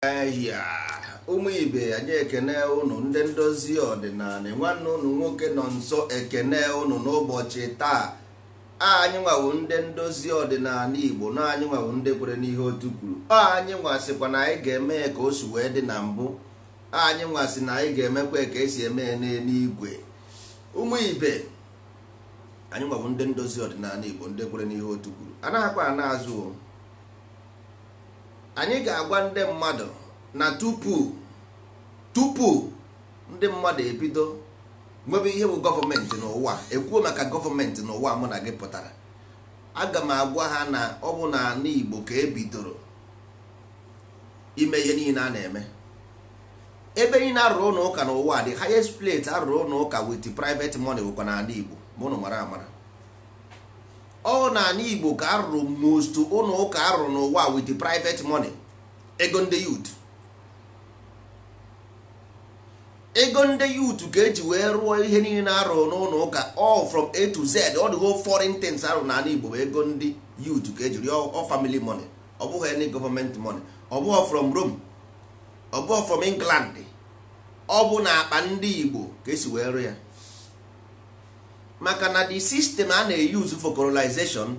Ehia ụmụ ibe, anyị ekene ụnụ ndị ndozi ọdịnala. Nwanne ụnụ nwoke nọ nso ekene ụnụ n'ụbọchị taa. Anyị nwawo ndị ndozi ọdịnala Igbo na anyị nwawo ndị kwere n'ihe otu kwuru. Anyị nwasịkwa na anyị ga-eme ya ka o si wee dị na mbụ. Anyị nwasị na anyị ga-emekwa ka esi eme ya n'eluigwe. Ụmụ ibe, anyị nwawo ndị ndozi ọdịnala Igbo, ndị kwere n'ihe otu kwuru. Anaghịkwa ana azụ. Anyị ga-agwa ndị mmadụ na tupu ndị mmadụ ebido nwebe ihe bụ gọọmenti n'ụwa, ekwuo maka gọọmenti n'ụwa mụ na gị pụtara, aga m agwa ha na ọ bụ n'ala Igbo ka e bidoro ime ihe niile a na-eme. Ebe niile arụrụ ụlọ ụka n'ụwa, the highest place arụrụ ụlọ ụka with private money bụkwa n'ala Igbo. Ma ụnụ mara amara, ọ n'ala Igbo ka arụrụ most ụlọ ụka arụrụ n'ụwa with private money, ego ndị youth. Ego ndị youth ka eji wee rụọ ihe niile na-arụ n'ụlọ ụka, all from A to Z, all the whole foreign things arụ n'ala Igbo bụ ego ndị youth ka ejiri, all family money. Ọ bụghị any government money, ọ bụghị from Rome, ọ bụghị from England, ọ bụ na akpa ndị Igbo ka esi wee rụọ ya. Maka na the system a na-use for colonization,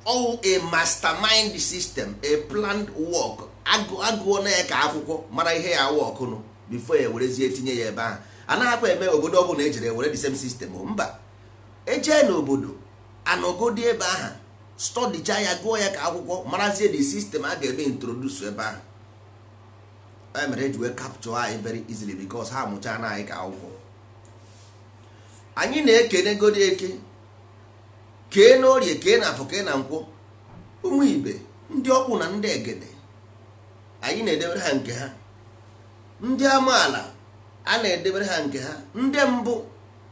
all a mastermind system, a planned work. Agụọ na ya ka akwụkwọ mara ihe ya work nụ before e werezie tinye ya ebe ahụ. Anaghịkwa eme obodo ọbụla ejere ewere the same system. Mba, ejee n'obodo anọgodi ebe ahụ, studycha ya, gụọ ya ka akwụkwọ, marazie the system a ga-eme introduce ebe ahụ. E mere eji wee capture anyị very easily because ha amụcha na anyị ka akwụkwọ. Anyị na-ekene godi eke, kee na orie, kee na afọ, kee na nkwọ. Ụmụ ibe, ndị ọkpụ na ndị egede, anyị na-edebere ha nke ha. Ndị amaala a na-edebere ha nke ha. Ndị mbụ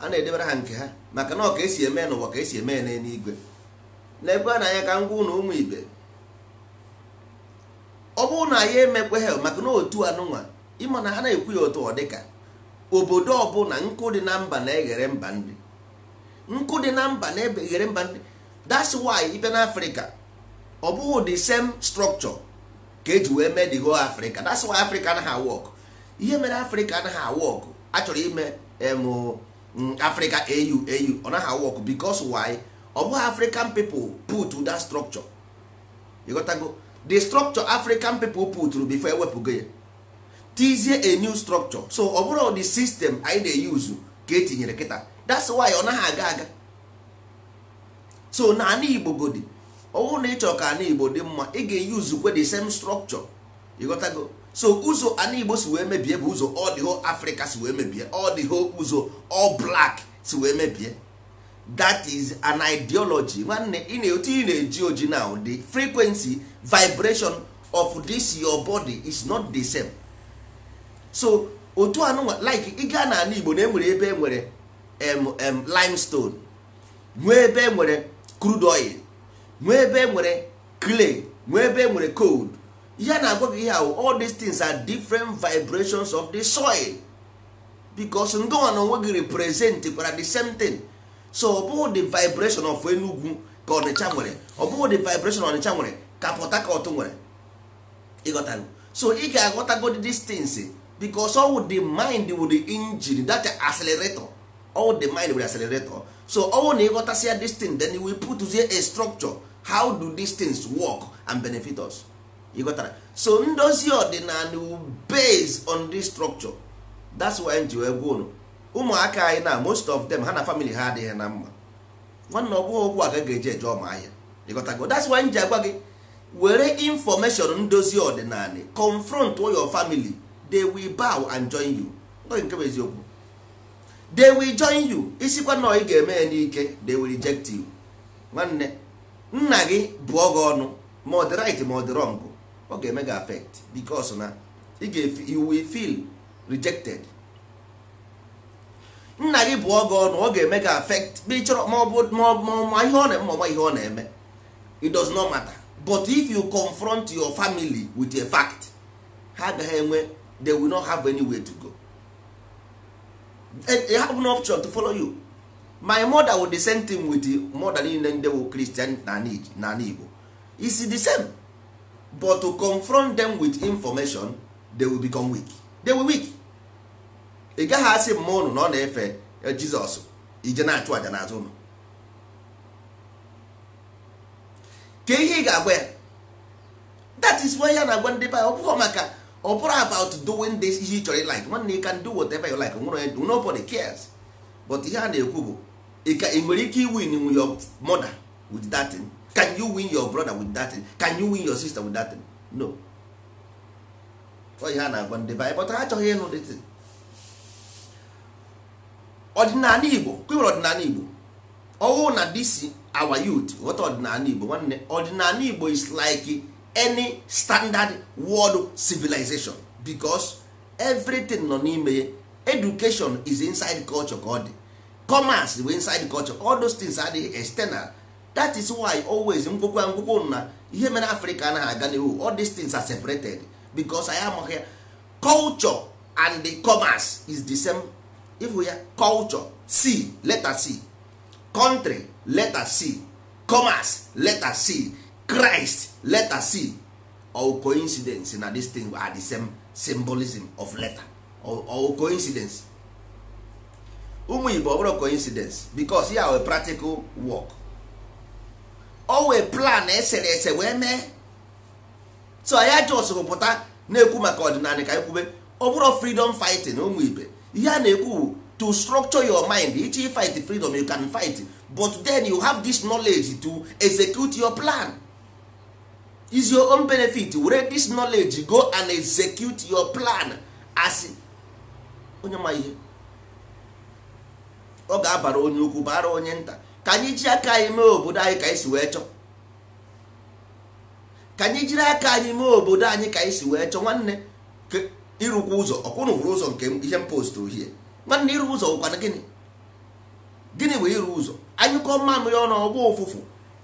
a na-edebere ha nke ha. Maka na ọ ka esi eme n'ụwa ka esi eme n'eluigwe. Na-ekwe na anya ka ngwa ụnụ ụmụ ibe, ọ bụrụ na anyị emekwe ha, maka na otu anụnwa ịma na ha na-ekwu ya otu ọ dịka obodo ọbụla nkụ dị na mba na-eghere mba ndị, nkụ dị na mba na-eghere mba ndị. That's why ịbịa n'Africa, ọ bụghị the same structure ka eji wee mee the whole Africa. That's why Africa anaghị work. Ihe mere Africa anaghị work, achọrọ ime Africa AU AU, ọ naghị work because why? Ọ bụghị African people put that structure. You got go the structure African people put before ewepụgo ya, tizie a new structure. So ọ bụrụ the system anyị na-use ka etinyere kịta, that's why ọ naghị aga aga. So na ala Igbo godi, ọ bụrụ na ị chọrọ ka ala Igbo dị mma, ị ga-eyuzukwe the same structure. Ịghọtago? So ụzọ ala Igbo si wee mebie bụ ụzọ all the whole Africa si wee mebie, all the whole ụzọ all black si wee mebie. That is an ideology. Nwanne, ị na-otu ị na-eji oji now, the frequency vibration of this your body is not the same. So otu anụnwa, like ị gaa n'ala Igbo na enwere ebe enwere limestone, nwee ebe enwere crude oil, nwee ebe enwere clay, nwee ebe enwere coal. Ihe a na-agwa gị ihe ahụ, all these things are different vibrations of the soil, because ndụnwa na onwe gị represent kwara the same thing. So ọ bụghị the vibration of Enugu ka Ọnịcha nwere, ọ bụghị the vibration Ọnịcha nwere ka Port Harcourt nwere. Ịghọtago? So ị ga-aghọtago these things because all the mind with the engine, that accelerator, all the mind with the accelerator. So all na ịghọtasịa this thing, then we put a structure, how do these things work and benefit us. Ịghọtara? So ndozi ọdịnala will base on this structure. That's why nji wee gwa unu, ụmụaka anyị na most of them, ha na family ha adịghị na mma. Nwanne, ọ bụghị okwu aka ga-eji eje ọma ahịa. Ịghọtago? That's why nji agwa gị, were information ndozi ọdịnala confront your family. They will bow and join you. Nke nke bụ eziokwu, they will join you. Isikwa na ị ga-eme ya n'ike, they will reject you. Nwanne, nna gị bụọ gị ọnụ, ma ọ dị right ma ọ dị wrong, ọ ga-eme gị affect because na ị ga you will feel rejected. Nna gị bụọ gị ọnụ, ọ ga-eme gị affect, ma ị chọrọ ma ọ bụ ma ihe ọ na-eme, ma ihe ọ na-eme, it does not matter. But if you confront your family with a fact, ha agaghị enwe, they will not have anywhere to go. They have no option to follow you. My mother would the same thing with the mother niile ndị bụ Christian na n'ala Igbo. It's the same. But to confront them with information, they will become weak. They will weak. Ị gaghị asị mma ụnụ na ọ na-efe Jizọs ije na-achụ àjà n'azụ ụnụ. Ka ihe ị ga-agwa ya, that is why ya na-agwa ndị be ọ bụghị maka ọ bụrụ about doing this ihe ị chọrọ like. Nwanne, you can do whatever you like, nwere nobody cares. But ihe a na-ekwu bụ ị nwere ike win your mother with that thing? Can you win your brother with that thing? Can you win your sister with that thing? No. Ọ ihe a na-agwa ndị be anyị, but ha achọghị ịnụ this thing. Ọdịnala Igbo, kwewere ọdịnala Igbo ọwụ na this our youth ghọta ọdịnala Igbo. Nwanne, ọdịnala Igbo is like any standard world civilization, because everything nọ n'ime ya. Education is inside culture ka ọ dị, commerce bụ inside culture, all those things adịghị external. That is why always ngwụkwa ngwụkwọ na ihe mere Africa anaghị aga n'ihu. All these things are separated because anyị amaghị ya. Culture and the commerce is the same. If we are culture, C, letter C, country, letter C, commerce, letter C, Christ, letter C, or coincidence na this thing are the same symbolism of letter, or coincidence. Ụmụ Igbo, ọ bụrụ coincidence, because ya wee practical work, o wee plan esere ese wee mee. So anyị just pụta na-ekwu maka ọdịnala ka anyị kwube, ọ bụrụ freedom fighting. Ụmụ ibe, ihe a na-ekwu, to structure your mind. Iche fight freedom, you can fight, but then you have this knowledge to execute your plan is your own benefit. Were this knowledge go and execute your plan as onye ma ihe ọ ga-abara onye ukwu, bara onye nta. Ka anyị ji aka anyị mee obodo anyị ka anyị si wee chọọ. Ka anyị jiri aka anyị mee obodo anyị ka anyị si wee chọọ. Nwanne, ịrụkwa ụzọ, ọkwụnụ hụrụ ụzọ nke ihe m post hie. Nwanne, ịrụ ụzọ wụkwana gịnị? Gịnị bụ ịrụ ụzọ? Anyụkọ mamịrị ọnụ, ọgba ụfụfụ.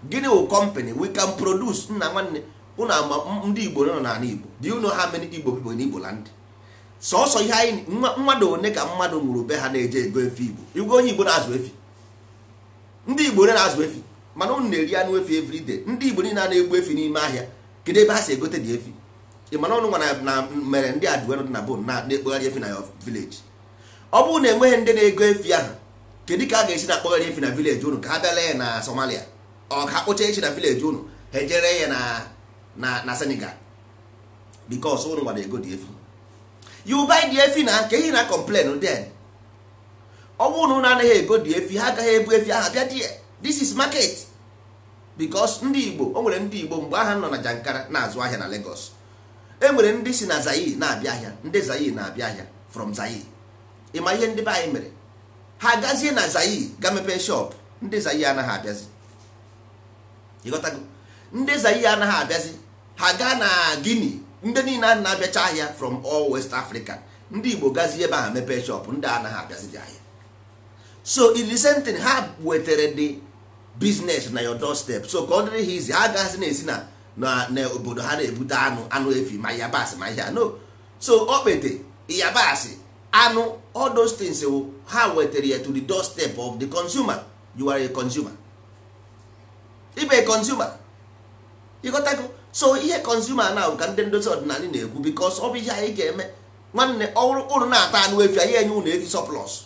Gịnị wụ company we can produce? Nna, nwanne, ụnụ ama ndị Igbo nọ n'ala Igbo? Do you know how many Igbo people in Igbo land? Sọsọ ihe anyị, mmadụ one ka mmadụ nwụrụ be ha na-eje ego efi Igbo. Igwe onye Igbo na-azụ efi, ndị Igbo ole na-azụ efi? Mana ụnụ na-eri anụ efi everyday. Ndị Igbo niile na-egbu efi n'ime ahịa, kedu ebe ha si egote dị efi? Ị mana ọnụ nwa na mere ndị adụero dị na bon na-ekpogharị efi na your village. Ọ bụrụ na enweghị ndị na-ego efi ahụ, kedu ka a ga-esi na-akpọgharị efi na village unu? Ka ha bịala ya na Somalia, ọ ka ha kpụcha echi na village unu, ha ejere ya na Senegal, because unu nwara ego dị efi. You buy the efi na ka ihe na complain. Then ọ bụrụ na unu anaghị ego dị efi, ha agaghị ebu efi ahụ bịa die. This is market, because ndị Igbo, o nwere ndị Igbo mgbe aha nọ na Jankara na-azụ ahịa na Lagos. E nwere ndị si na Zaire na-abịa ahịa, ndị Zaire na-abịa ahịa from Zaire. Ịma ihe ndị be anyị mere? Ha gazie na Zaire ga mepee shop. Ndị Zaire anaghị abịazi, ịghọtago? Ndị Zaire anaghị abịazi. Ha gaa na Guinea, ndị niile a na-abịacha ahịa from all West Africa. Ndị Igbo gazie ebe ahụ mepee shop, ndị anaghị abịazi dị ahịa. So in the same thing, ha wetere the business na your doorstep, so ka ọ dịrị ha izi. Ha agaghịzi na-esi na obodo ha na-ebute anụ efi, ma yabasị, ma ihe no. So okpete, yabasị, anụ, all those things ha wetere ya to the doorstep of the consumer. You are a consumer, ịbụ a consumer, ịghọtago? So ihe consumer na ka ndị ndozi ọdịnala na-ekwu, because ọ bụ ihe anyị ga-eme. Nwanne, ọrụ ụnụ na-ata anụ efi, anyị enye ụnụ efi surplus.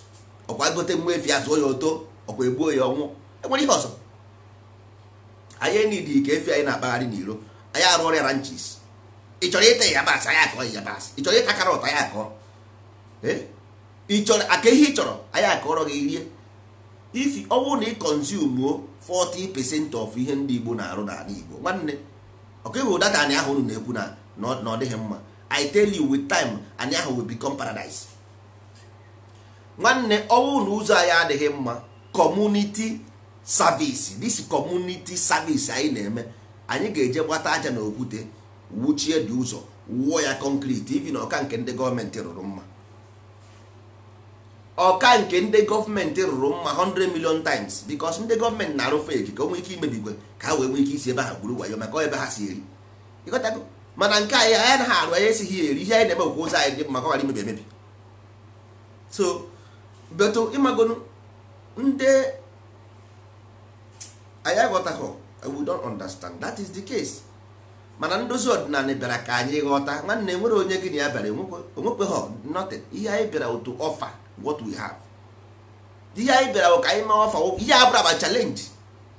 Ọkwa gote nwa efi, azụọ ya, oto, ọkwa egbuo ya, ọnwụ. Enwere ihe ọzọ anyị nidi ka efi anyị na-akpagharị n'iro. Anyị arụ ọrịa ranches. Ị chọrọ ịta yabasị, anyị akọ yabasị. Ị chọrọ ịta carrot, anyị akọ. Ị chọrọ aka ihe ị chọrọ, anyị akọrọ gị rie. If ọ bụrụ na ị consume 40% of ihe ndị Igbo na-arụ n'ala Igbo, nwanne, ọka ịhụ data anyị ahụ unu na-ekwu na ọ dịghị mma. I tell you, with time anyị ahụ will become paradise. Nwanne, ọnwụ na ụzọ anyị adịghị mma, community service, this community service anyị na-eme, anyị ga-eje gbata aja na okwute, wuchie dị ụzọ, wụọ ya concrete. Even ọka nke ndị gọọmenti rụrụ mma, ọka nke ndị gọọmenti rụrụ mma 100 million times, because ndị gọọmenti na-arụ fake ka o nwee ike imebigwe, ka ha wee nwee ike isi ebe ha gburu wayo, maka ebe ha si eri, ịghọtago? Mana nke anyị, anyị anaghị arụ, anyị esighị eri. Ihe anyị na-eme bụ ụzọ anyị dị mma ka ọ ghara imebi emebi. So beto ịmagonu ndị anyị aghọtaghọ. We don't understand. That is the case. Mana ndozi ọdịnala bịara ka anyị ghọta, nwanne, nwere onye gị na ya bịara onwekweghị nothing. Ihe anyị bịara to offer what we have. Ihe anyị bịara bụ ka anyị mee offer. Ihe a bụrụ about challenge,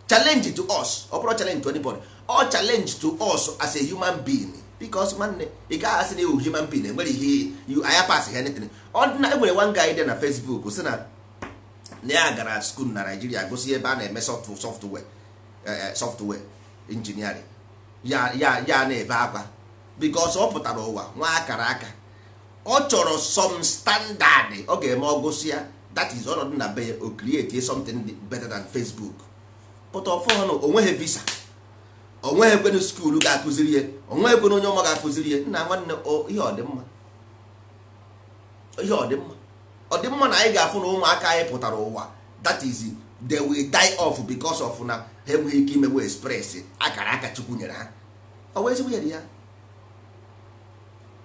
challenge to us. Ọ bụrụ challenge to anybody, ọ challenge to us as a human being, because nwanne, ị gaghị asị na iwu human being enwere ihe you anya pass anything. Ọ na enwere one guy dị na Facebook sị na ya gara school na Nigeria, gosi ebe a na-eme software engineering. Ya na-ebe akwa because ọ pụtara ụwa nwa akara aka, ọ chọrọ some standard ọ ga-eme ọgụsị ya. That is ọnọdụ na be ya, o create something better than Facebook. But ọfọ na onweghị visa, onweghị ekwenu school ga-akụziri ya, onweghị ekwenu onye ọma ga-akụziri ya. Nna, nwanne, ihe ọdịmma, ihe ọdịmma, ọdịmma na anyị ga-afụ na ụmụaka anyị pụtara ụwa, that is, they will die off because of na ha enweghị ike imewe express akara aka Chukwu nyere ha. Ọ bụ ezigbo ihe dị ya,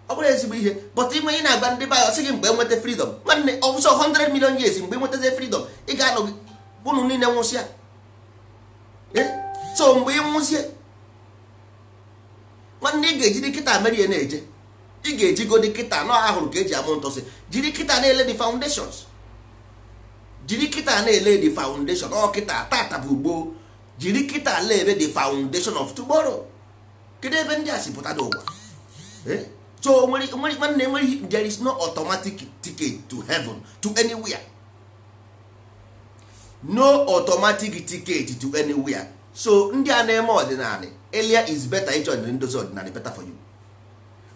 ọ bụrụ ezigbo ihe. But ime ị na-agba ndị be anyị, ọsị gị mgbe enweta freedom. Nwanne, ọsọ 100 million years, mgbe enwetazie freedom, ị ga-anọ unu niile nwụsịa. So mgbe ị nwụzie, nwanne, ị ga-ejiri kịta mere ihe na-eje. Ị ga-ejigodi kịta nọ ahụrụ ka eji amụ ntọsị, jiri kịta na-ele the foundations, jiri kịta na-ele the foundation. Ọ kịta tata bụ gboo, jiri kịta lebe the foundation of tomorrow. Kedu ebe ndị a si pụta n'ụwa? So nwere, nwanne, nwere, there is no automatic ticket to heaven, to anywhere. No automatic ticket to anywhere. So ndị a na-eme ọdịnala, earlier is better. Ịjoin ndozi ọdịnala, better for you.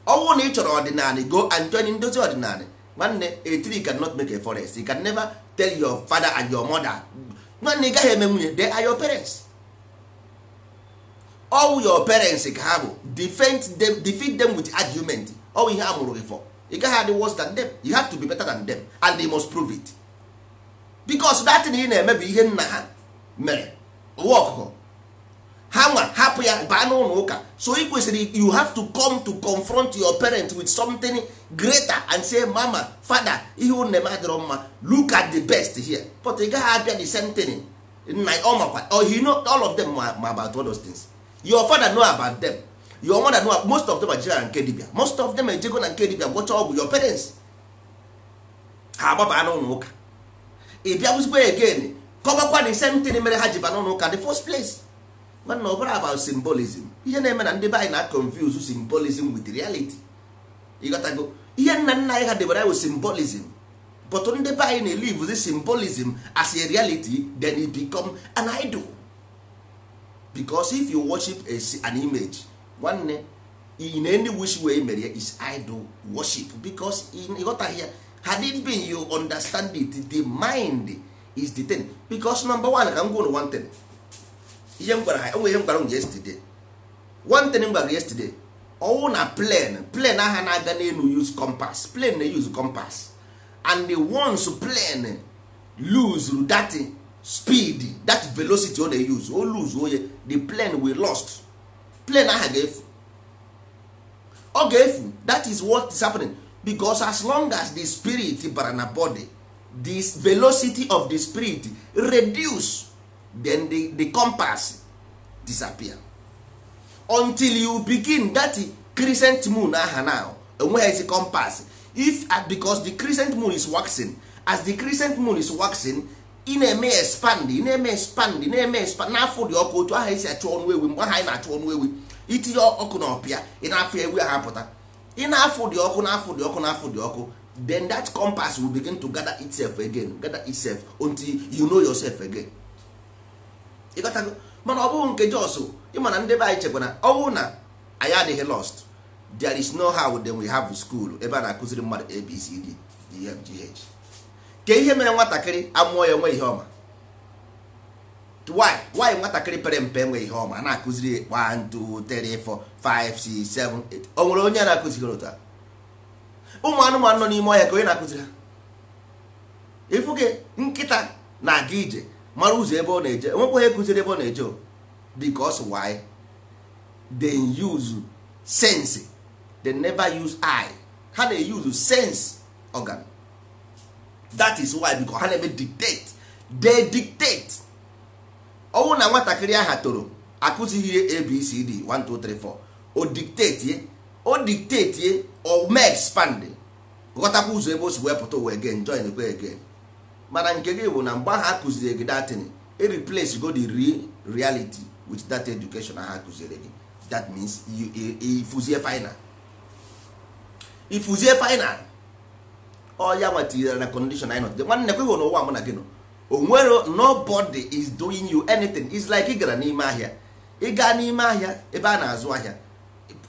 Ọnwụ na ị chọrọ ọdịnala, go and join ndozi ọdịnala. Nwanne, a tree cannot make a forest. You can never tell your father and your mother. Nwanne, ị gaghị eme nwunye. They are your parents. All your parents ka ha bụ. Defend them, defeat them with argument. All ihe a mụrụ gị for, ị gaghị adị worse than them. You have to be better than them, and they must prove it, because that thing ị na-eme bụ ihe nna ha mere. Ụwa ọkụkọ ha nwa hapụ ya baa n'ụlọ ụka. So ị kwesịrị, you have to come to confront your parents with something greater and say, "Mama, father, ihe unu na-eme adịrọ mma. Look at the best here." But ị gaghị abịa the same thing nna ọ makwa. Oh, he know all of them ma about all those things. Your father know about them, your mother know. Most of them ejego na nke dibia. Most of them ejego na nke dibia gwọcha ọgwụ. Your parents, ha agbaba n'ụlọ ụka. Ị bịa bụzikwa again, kọbakwa the same thing mere ha ji ba n'ụlọ ụka the first place. Mana ọ bụrụ about symbolism, ihe na-eme na ndị be anyị na confuse symbolism with reality. Ịghọtago? Ihe nna nna anyị ha debere anyị symbolism, but ndị be anyị na-elive this symbolism as a reality, then it become an idol. Because if you worship an image, nwanne, in any which way mere is idol worship, because ịghọtaghị ya. Had it been you understand it, the mind is the thing. Because number one, ka m gwa unu one thing. Ihe m gwara ha, enwe ihe m gwara unu yesterday. One thing m gwara yesterday, ọwụ na plane aha na-aga n'elu use compass. Plane na use compass, and the once plane lose that speed, that velocity ọ na-use, o lose oye, the plane will lost. Plane aha ga-efu, ọ ga-efu. That is what is happening, because as long as the spirit bara na body, this velocity of the spirit reduce, then the compass disappear until you begin that crescent moon aha. Now enweghịzi compass if, because the crescent moon is waxing. As the crescent moon is waxing, ị na-eme expand, ị na-eme expand, ị na-eme expand n'afọ dị ọkụ. Otu ahụ esi achụ ọnụ ewi, mgbe ahụ anyị na-achụ ọnụ ewi, itinye ọkụ na ọpịa, ị na-afụ ewi ahụ apụta. Ị na-afụ dị ọkụ, na-afụ dị ọkụ, na-afụ dị ọkụ, then that compass will begin to gather itself again, gather itself until you know yourself again. Ịghọtago? Mana ọ bụghị nke jos. Ịma na ndị be anyị chekwa na ọwụ na anyị adịghị lost. There is no how. Then we have school ebe a na-akụziri mmadụ ABCD D F G H. Ke ihe mere nwatakịrị amụọ ya nwe ihe ọma? Why nwatakịrị pere mpe enwe ihe ọma, a na-akụziri 1 2 3 4 5 6 7 8? O nwere onye a na-akụziri otu a? Ụmụ anụmanụ nọ n'ime ọhịa, ka onye na-akụziri ha? Ịfụ gị nkịta na-aga ije, mara ụzọ ebe ọ na-eje, enwekwa ihe kụziri ebe ọ na-eje o. Because why? They use sense, they never use eye. Ha na-use sense organ. That is why, because ha na-eme dictate, they dictate. Ọnwụ na nwatakịrị aha toro akụzighị ihe ABCD 1 2 3 4, O dictate, o dictate, o mee expand, ghọtakwa ụzọ ebe o si wee pụta ụwa again, join kwe again. Mana nke gị bụ na mgbe ahụ a kụziri gị datin, e replace go the real reality with that education ahụ a kụziri gị. That means ifuzie final, ifuzie final. Ọ ya nwa tinyere na condition anyị nọ. Nwanne, kweghị n'ụwa mụ na gị nọ, o nwere nobody is doing you anything. It's like ị gara n'ime ahịa, ị gaa n'ime ahịa ebe a na-azụ ahịa,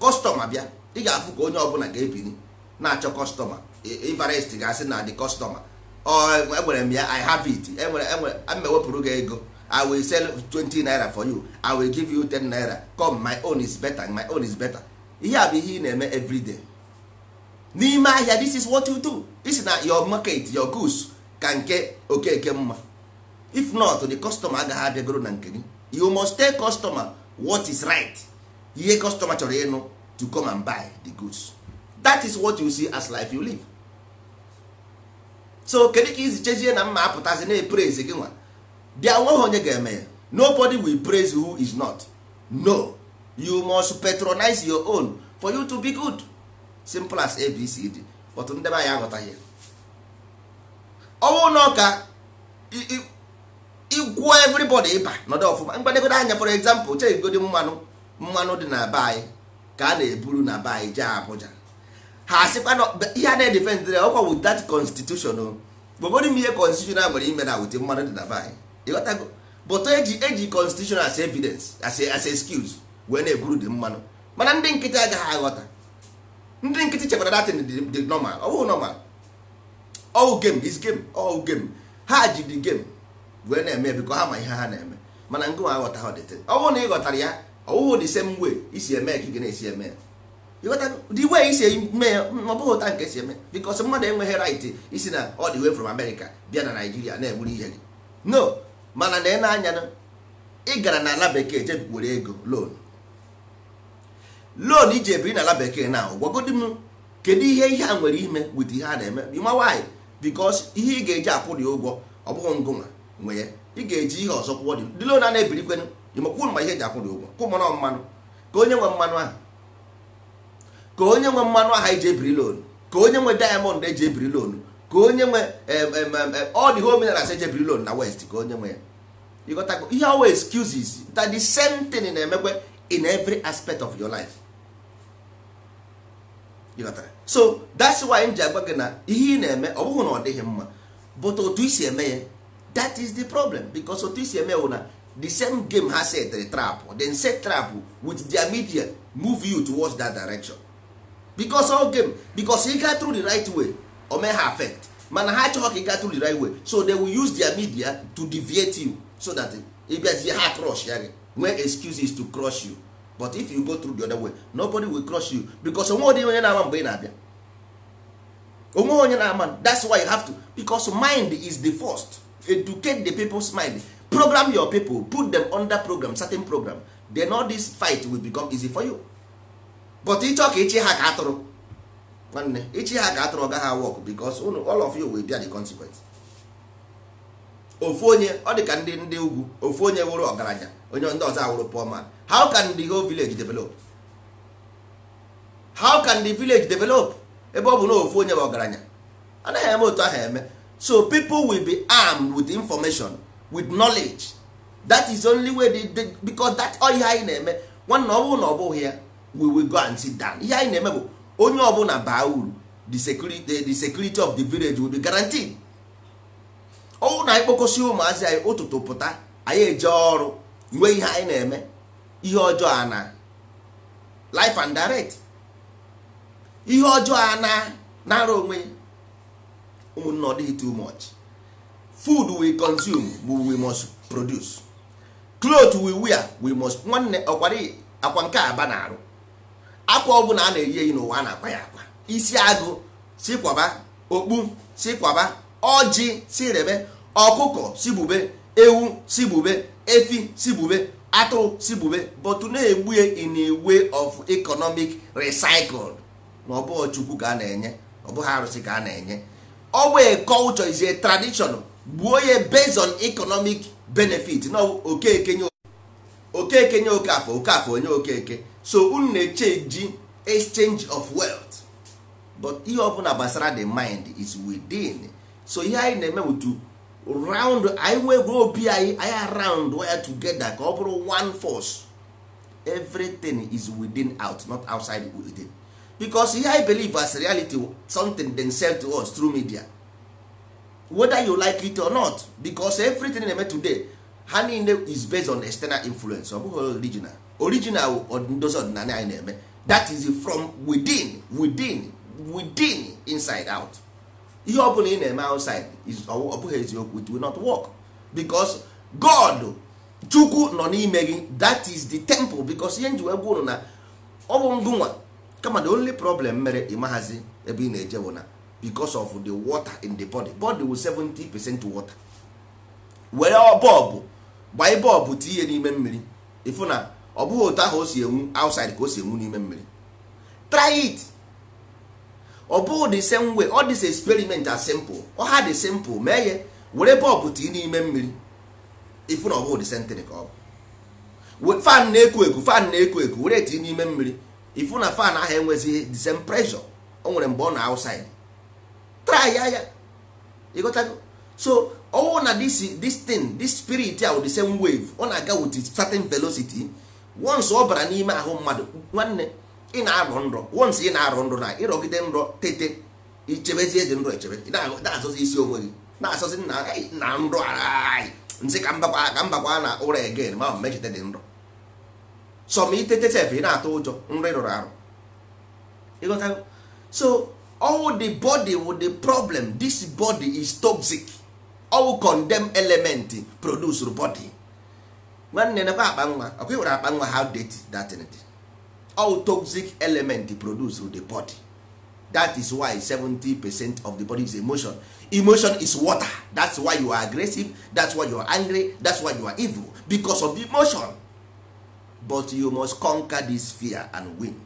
customer bịa, ị ga-afụ ka onye ọbụla ga-ebili na-achọ customer. Everest ga-asị na the customer, enwere m ya, I have it, enwere enwere m, ewepụrụ gị ego, I will sell 20 naira for you, I will give you 10 naira, come, my own is better, my own is better. Ihe a bụ ihe ị na-eme everyday n'ime ahịa. This is what you do. Isi na your market, your goods ka nke Okeke mma. If not, the customer agaghị abịagoro na nke gị. You must tell customer what is right, ihe customer chọrọ ịnụ, to come and buy the goods. That is what you see as life you live. So kedu ka izi chezie na mma apụtazi na-epraise gị nwa bịa? Nweghị onye ga-eme ya. Nobody will praise who is not. No, you must patronize your own for you to be good. Simple as ABCD. But ndị be anyị aghọtaghị. Ọnwụ na ọka ịkwụọ everybody ịba nọdụ ọfụma, mgbadegodo anya. For example, chegodi mmanụ, mmanụ dị na be anyị ka a na-eburu na be anyị jee Abuja. Ha sịkwa na ihe a na-edefend ọkwa with that constitution. O gwagodi m ihe constitution a nwere ime na with mmanụ dị na be anyị? Ịghọtago? But eji constitution as evidence, as excuse wee na-eburu dị mmanụ. Mana ndị nkịtị agaghị aghọta. Ndị nkịtị chekwara datin dị normal. Ọ bụghị normal. All game is game, all game. Ha ji the game wee na-eme biko ha ma ihe ha na-eme. Mana ngụ aghọta ha dịtị. Ọ bụrụ na ị ghọtara ya, ọ bụghị the same way isi eme ka ị ga na-esi eme ya. Ịghọtago? The way isi eme ya, ọ bụghị ụta nke esi eme, because mmadụ enweghị right isi na all the way from America bịa na Nigeria na-egburu ihe gị. No. Mana na ene anya na ị gara n'ala bekee je were ego loan, loan iji ebiri n'ala bekee na gwagodi m, kedu ihe a nwere ime with ihe a na-eme? You ma why? Because ihe ị ga-eji akwụ dị ụgwọ, ọ bụghị ngụnwa nwe ya. Ị ga-eji ihe ọzọ kwụọ dị loan a na-ebirikwenu. Ịmakwụ ma ihe eji akwụ dị ụgwọ kwụ mmanụ, ka onye nwe mmanụ ahụ, ka onye nwe mmanụ ahụ eji ebiri loan, ka onye nwe diamond eji ebiri loan, ka onye nwe all the whole minerals eji ebiri loan na west, ka onye nwe ya. You got to ihe always excuses that the same thing na-emekwe in every aspect of your life. You got that? So that's why m ji agwa gị na ihe ị na-eme, ọ bụghị na ọ dịghị mma, but otu isi eme ya, that is the problem, because otu isi eme wụ na the same game ha set the trap, then set trap with their media, move you towards that direction, because all game, because ị gaa through the right way, o may ha affect. Mana ha achọghị ka ị gaa through the right way, so they will use their media to deviate you so that ị bịazie, ha crush ya gị, nwee excuses to crush you. But if you go through the other way, nobody will crush you, because onwe onye onye na-ama mgbe ị na-abịa, onwe onye na-ama. That's why you have to, because mind is the first. Educate the people's mind, program your people, put them under program, certain program, then all this fight will become easy for you. But ịchọ ka ịchị ha ka atụrụ, nwanne, ịchị ha ka atụrụ, ọ gaghị work, because unu, all of you will bear the consequence. Ofu onye, ọ dị ka ndị ugwu, ofu onye wụrụ ọgaranya, onye ndị ọzọ awụrụ poor man. How can the whole village develop? How can the village develop ebe ọ bụ na ofu onye bụ ọgaranya? Anaghị eme otu ahụ eme. So people will be armed with information, with knowledge. That is only way they, because that all ihe anyị na-eme, nwanne, ọ bụrụ na ọ bụghị ya, we will go and sit down. Ihe anyị na-eme bụ onye ọbụla baa uru, the security of the village will be guaranteed. Ọwụ na anyị kpokọsi ụmụazị anyị ụtụtụ pụta, anyị eje ọrụ, nwee ihe anyị na-eme, ihe ọjọọ a na life and direct, ihe ọjọọ a na nara onwe ya. Ụmụnne, ọ dịghị too much. Food we consume, we must produce. Cloth we wear, we must. Nwanne, ọkwara akwa nke aba na-arụ akwa ọbụla a na-eyi eyi n'ụwa, a na-akwa ya akwa isi agụ si kwaba okpu, si kwaba ọjị, si rebe ọkụkọ, si gbube ewu, si gbube efi, si gbube atụrụ, si gbube, but na-egbu ya in a way of economic recycle. Na ọ bụghị Chukwu ka a na-enye, ọ bụghị arụsị ka a na-enye. Ọ bụ a culture, is a tradition. Gbuo ya based on economic benefit. Na Okeke nye, Okeke nye Okafọ, Okafọ onye Okeke. So unu na-echange exchange of wealth, but ihe ọbụla gbasara the mind is within. So ihe anyị na-eme bụ to round anyị nwee obi anyị, anyị round wire together ka ọ bụrụ one force. Everything is within out, not outside within. Because ihe I believe as reality, something they sell to us through media, whether you like it or not. Because everything na-eme today, ha niile is based on external influence. Ọ bụghị original. Original ndozi ọdịnala anyị na-eme, that is from within, within, within, inside out. Ihe ọ bụla ị na-eme outside is ọ bụghị eziokwu. It will not work, because God, Chukwu nọ n'ime gị. That is the temple. Because ihe nji wee gwa unu na ọ bụ ngụnwa kama, the only problem mere ịmaghazi ebe ị na-eje bụ na because of the water in the body. Body will 70% water. Were bulb gbanye, bulb tinye n'ime mmiri, ịfụ na ọ bụghị otu ahụ o si enwu outside ka o si enwu n'ime mmiri. Try it. Ọ bụghị the same way. All this experiment are simple. Ọ ha dị simple. Mee ya, were bulb tinye n'ime mmiri, ịfụ na ọ bụghị the same thing ka ọ bụ. Fan na-eku eku, fan na-eku eku, were tinye n'ime mmiri, ịfụ na fan ahụ enwezighị the same pressure o nwere mgbe ọ na outside. Try ya ya, ịghọtago? So ọwụ na this thing, this spirit a, the same wave ọ na-aga with certain velocity. Once ọ bara n'ime ahụ mmadụ, nwanne, ị na-arọ nrọ. Once ị na-arọ nrọ na ịrọgide nrọ, tete, ichebezie dị nrọ echebe, ị na-azọzi isi onwe gị, na-asọzi na na nrọ nsị ka mbakwa, ka mbakwa na ụra again, ma ọ mechite dị nrọ. Some itete sef, ị na-atụ ụjọ nrọ ịrọrọ arụ, ịghọtago? So all the body with the problem, this body is toxic. All condemn element produce body. Nwanne, nekwa akpa nwa ọkwa ịwere akpa nwa, how dirty that thing dị. All toxic element produce the body. That is why 70% of the body is emotion. Emotion is water. That's why you are aggressive, that's why you are angry, that's why you are evil, because of the emotion. But you must conquer this fear and win.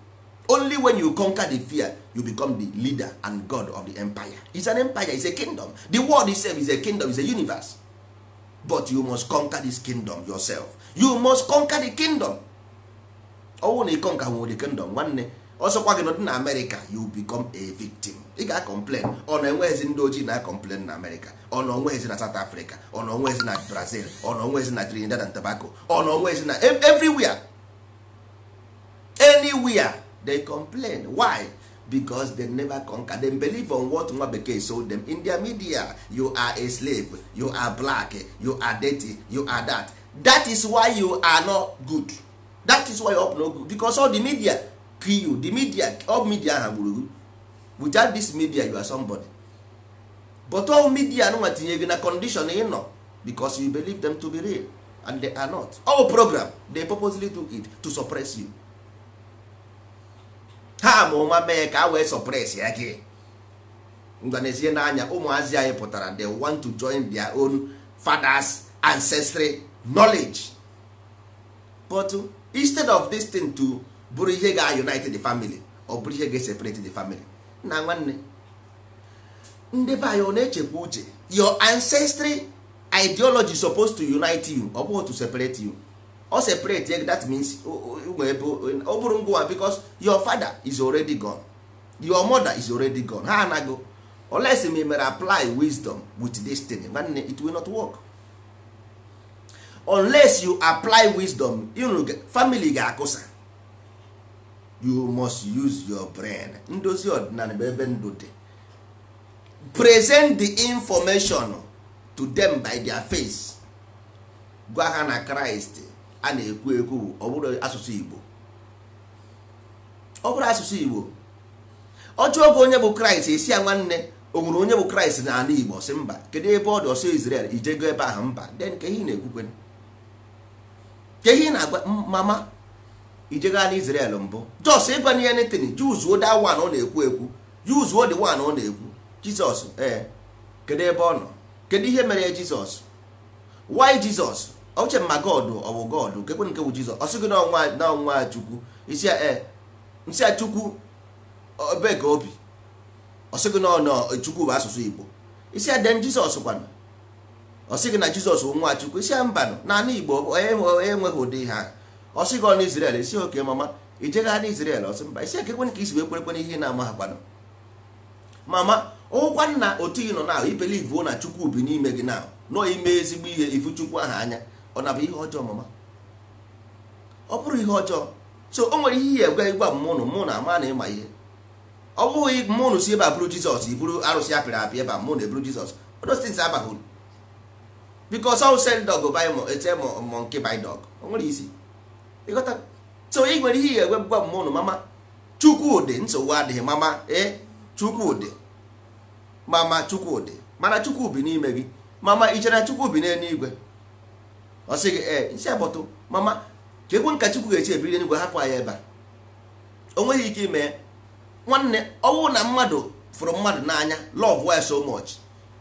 Only when you conquer the fear, you become the leader and god of the empire. It's an empire, it's a kingdom. The world itself is a kingdom, is a universe. But you must conquer this kingdom yourself. You must conquer the kingdom. Ọwụ na ị conquer nwere the kingdom, nwanne, ọsọkwa gị nọdụ na America, you become a victim. Ị ga-complain ọ na enweghịzi ndị ojii na complain na America, ọ na onweghịzi na South Africa, ọ na onweghịzi na Brazil, ọ na onweghịzi na Trinidad and Tobago, ọ na onweghịzi na everywhere, anywhere they complain. Why? Because they never conquer. Them believe on what nwa bekee sold them in their media. You are a slave, you are black, you are dirty, you are that. That is why you are not good. That is why you up no good, because all the media kill you. The media, all media ha gburu gị. Without this media, you are somebody. But all media nwa tinye gị na condition ị nọ, because you believe them to be real, and they are not. All program, they purposely do it to suppress you. Ha ma ụma mee ka a wee suppress ya gị. Ngwanezie n'anya ụmụazị anyị pụtara, they want to join their own fathers ancestry knowledge. But instead of this thing to bụrụ ihe ga-unite the family, ọ bụrụ ihe ga-separate the family. Na nwanne, ndị be anyị, ọ na-echekwa uche. Your ancestry ideology supposed to unite you, ọ bụghị to separate you. Ọ separate, that means ebe ọ bụrụ ngwa, because your father is already gone, your mother is already gone. Ha anago. Unless you mere apply wisdom with this thing, nwanne, it will not work. Unless you apply wisdom, you family ga-akụsa. You must use your brain. Ndozi ọdịnala bụ ebe ndụ dị. Present the information to them by their face. Gwa ha na Kraịst a na-ekwu ekwu, ọ bụrụ asụsụ Igbo, ọ bụrụ asụsụ Igbo. Ọjọọ oge onye bụ Kraịst, esi ya, nwanne, o nwere onye bụ Kraịst n'ala Igbo? Sị mba. Kedu ebe ọ dị? Ọsọ Israel. Ijego ebe ahụ? Mba. Then ka ihe ị na-ekwukwe, ka ihe ị na-agwa mama ijego ala Israel mbụ? Just ịgwa na anything, juzuo that one ọ na-ekwu ekwu, yuzuo the one ọ na-ekwu. Jizọs, ee, kedu ebe ọ nọ? Kedu ihe mere ya? Jizọs, why Jizọs? Oche ma God, ọ bụ God kekwe nke bụ Jizọs? Ọ sị gị na ọnwa Chukwu. Isi ya ee, nsị ya Chukwu ebe ka obi. Ọ sị gị na ọ Chukwu bụ asụsụ Igbo. Isi ya, then Jizọs kwanụ? Ọ sị gị na Jizọs bụ nwa Chukwu. Isi ya mbanụ, n'ala Igbo enweghị ụdị ha. Ọ sị gị ọ na Israel. Isi oke mama, Ijegha na Israel, ọsị mba. Isi ekekwen ka isi wee kwerekwe ihe na-ama ha kwanụ. Mama, ọgwụkwa nna otu ị nọ na ibelivuo na Chukwu bi n'ime gị na nọ ime ezigbo ihe, ifu Chukwu ahụ anya, ọ na-abụ ihe ọjọọ? Mama, ọ bụrụ ihe ọjọọ. So o nwere ihe egwe ịgwa mụnụ mụ na ama na ịma ihe. Ọ bụghị mụnụ si ebe a bụrụ Jizọs, iburu arụsị apịrị apị ebe a, mụ na eburu Jizọs. Those things abaghị uru, because all sell dog buy ete monkey buy dog. O nwere isi ịghọta. So ị nwere ihe egwe gwa mụnụ, mama, Chukwudị, nsogbu adịghị. Mama, ee, Chukwudị, mama, Chukwudị, mana Chukwu bi n'ime gị. Mama, ị chere na Chukwu bi n'eluigwe? Ọ sị gị ee. Isi agbọtụ, mama, ka ekwe nka Chukwu ga-esi ebiri n'eluigwe hapụ anyị ebe a? O nweghị ike ime ya. Nwanne, ọwụ na mmadụ fụrụ mmadụ n'anya, love ya so much,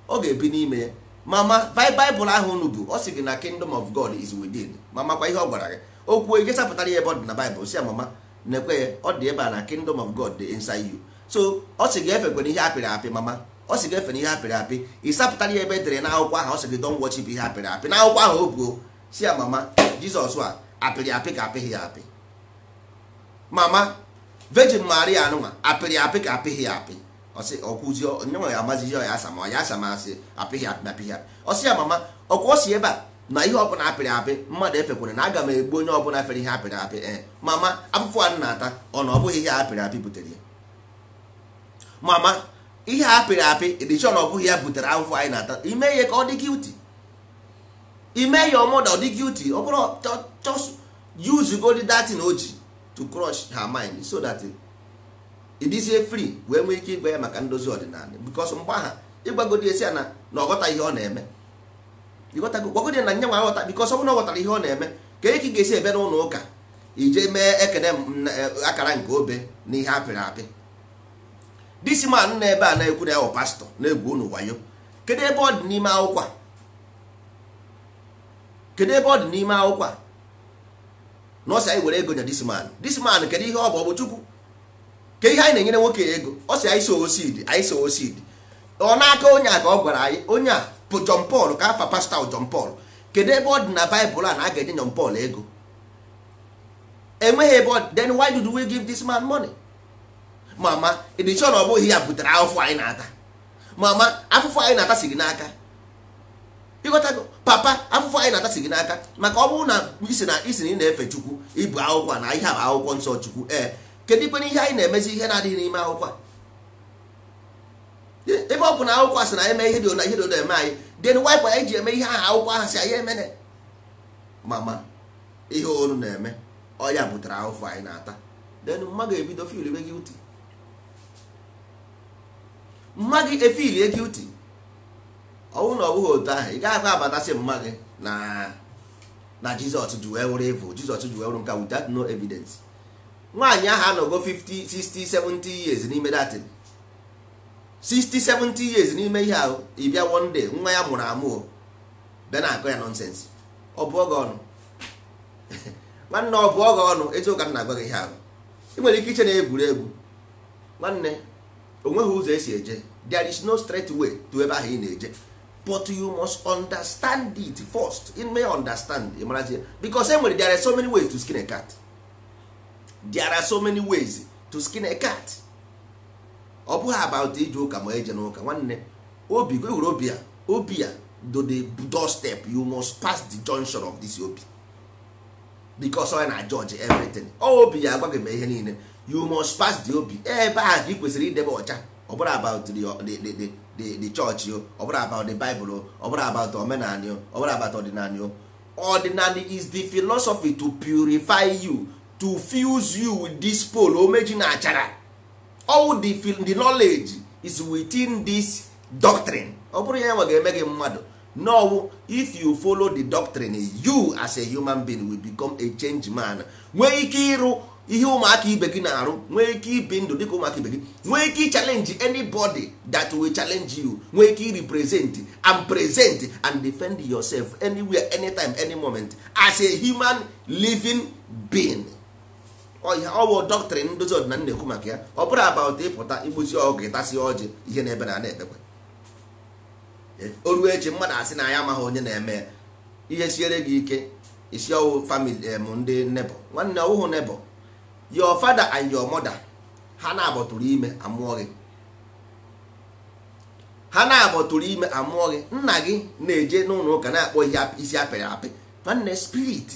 ọ ga-ebi n'ime ya. Mama, Baịbụl ahụ unu bụ, ọ sị gị na kingdom of God is within. Mama, kwa ihe ọ gwara gị okwu, ị gesapụtara ya ebe ọ dị na Baịbụl. Si ya, mama, na-ekwe ya, ọ dị ebe a na kingdom of God dị inside you. So ọ sị gị efekwana ihe apịrị apị. Mama, ọ sị gị efe na ihe apịrị apị. Ị sapụtara ya ebe edere n'akwụkwọ ahụ, ọ sị gị don't worship ihe apịrị apị n'akwụkwọ ahụ o buo. Si ya, mama, Jizọs a apịrị apị ka apịghị ya apị? Mama, Virgin Maria anụnwa apịrị apị ka apịghị ya apị? Ọsị ọkwụzi onye nwe ya amazizi ya asa ma ya asa ma asị apịghị apị na apịghị apị. Ọsị ya, mama, ọkwa ọ si ebe a na ihe ọbụla apịrị apị mmadụ efekwere, na aga m egbu onye ọbụla fere ihe apịrị apị. Ee, mama, afụfụ a na-ata, ọ na ọ bụghị ihe apịrị apị butere ya? Mama, ihe apịrị apị edishon, ọ bụghị ya butere afụfụ anyị na-ata? Ime ihe ka ọ dị guilty, ime ya ọmụda ọ dị guilty. Ọ bụrụ just use go that thing o ji to crush her mind so that it is free wee nwee ike ịgwa ya maka ndozi ọdịnala, because mgbe aha ịgbagodi esi ya na na ọghọta ihe ọ na-eme. Ịghọtago? Gwagodi ya na nye nwa aghọta, because ọ bụrụ na ọ ghọtara ihe ọ na-eme, ka eke ga-esi ebe n'ụlọ ụka ije mee ekene akara nke obe na ihe apịrị apị. This man na ebe a na-ekwu na ya bụ pastọ na-egwu unu wayo, kedu ebe ọ dị n'ime akwụkwọ a? Kedu ebe ọ dị n'ime akwụkwọ a na ọ sị anyị were ego nye this man? This man, kedu ihe ọ bụ? Ọ bụ Chukwu? Ke ihe anyị na-enyere nwoke ego? Ọ sị anyị sow seed, anyị sow seed. Ọ n'aka onye a ka ọ gwara anyị, onye a bụ John Paul, ka afa pastọ John Paul. Kedu ebe ọ dị na Baịbụl a na a ga-enye John Paul ego? Enweghị ebe ọ. Then why did we give this man money? Mama, ịdịchọ na ọ bụghị ya butere afụfụ anyị na-ata? Mama, afụfụ anyị na-ata si gị n'aka. Ịghọtago? Papa, afụfụ anyị na-ata si gị n'aka, maka ọ bụrụ na isi na ị na-efe Chukwu, ibu akwụkwọ a na ihe a bụ akwụkwọ nsọ Chukwu. Ee, kedu ikwe ihe anyị na-emezi ihe na-adịghị n'ime akwụkwọ a? Ebe ọ bụ na akwụkwọ a sị na anyị mee ihe dị ona, ihe dị ona eme anyị, then why kwa anyị ji eme ihe ahụ akwụkwọ ahụ si anyị emene? Mama, ihe olu na-eme, ọ ya butere ahụfụ anyị na-ata. Then mma ga-ebido feel guilty, mma gị efeelie guilty. Ọ bụrụ na ọ bụghị otu ahụ, ị gaghị abatasị mma gị na Jizọs ji wee wụrụ evil, Jizọs ji wee wụrụ nka, without no evidence. Nwaanyị ahụ anọgo 50, 60, 70 years n'ime datin, 60, 70 years n'ime ihe ahụ. Ị bịa one day, nwa ya mụrụ amụ o bịa na-akọ ya nonsense, ọ bụọ gị ọnụ. Nwanne, ọ bụọ gị ọnụ. Eziokwu ka m na-agwa gị ihe ahụ. Ị nwere ike iche na egwuregwu. Nwanne, o nweghị ụzọ esi eje. There is no straight way to ebe ahụ ị na-eje, but you must understand it first. You may understand, ị marazie, because e nwere, there are so many ways to skin a cat. There are so many ways to skin a cat. Ọ bụghị about ije ụka ma eje n'ụka. Nwanne, obi gị hụrụ obi a, obi a do the doorstep. You must pass the junction of this obi, because ọ na judge everything. Ọ obi ya agwa gị ma ihe niile. You must pass the obi. Ebe ahụ ka ị kwesịrị idebe ọcha. Ọ bụrụ about the church o, ọ bụrụ about the Bible o, ọ bụrụ about omenani o, ọ bụrụ about ọdịnani o. Ọdịnani is the philosophy to purify you, to fuse you with this pole omeji na achara. All the knowledge is within this doctrine. Ọ bụrụ ya nwe ga-eme gị mmadụ. No, if you follow the doctrine, you as a human being will become a change man, nwee ike ịrụ ihe ụmụaka ibe gị na-arụ, nwee ike ibi ndụ dịka ụmụaka ibe gị, nwee ike challenge anybody that will challenge you, nwee ike represent and present and defend yourself anywhere, anytime, any moment, as a human living being. Ọ bụ doctrine ndozi ọdịnala na-ekwu maka ya. Ọ bụrụ about ịpụta igbuzi ọgụ, ịtasị ọjị, ihe na-ebe na na-ekpekwe o ruo echi, mmadụ asị na ya amaghị onye na-eme ya. Ihe siere gị ike, isi ọwụ family em ndị nebo. Nwanne, ọwụhụ nebo. Your father and your mother, ha na-abọtụrụ ime amụọ gị, ha na-abọtụrụ ime amụọ gị. Nna gị na-eje n'ụlọ ụka na-akpọ ihe isi apịrị apị. Nwanne, spirit,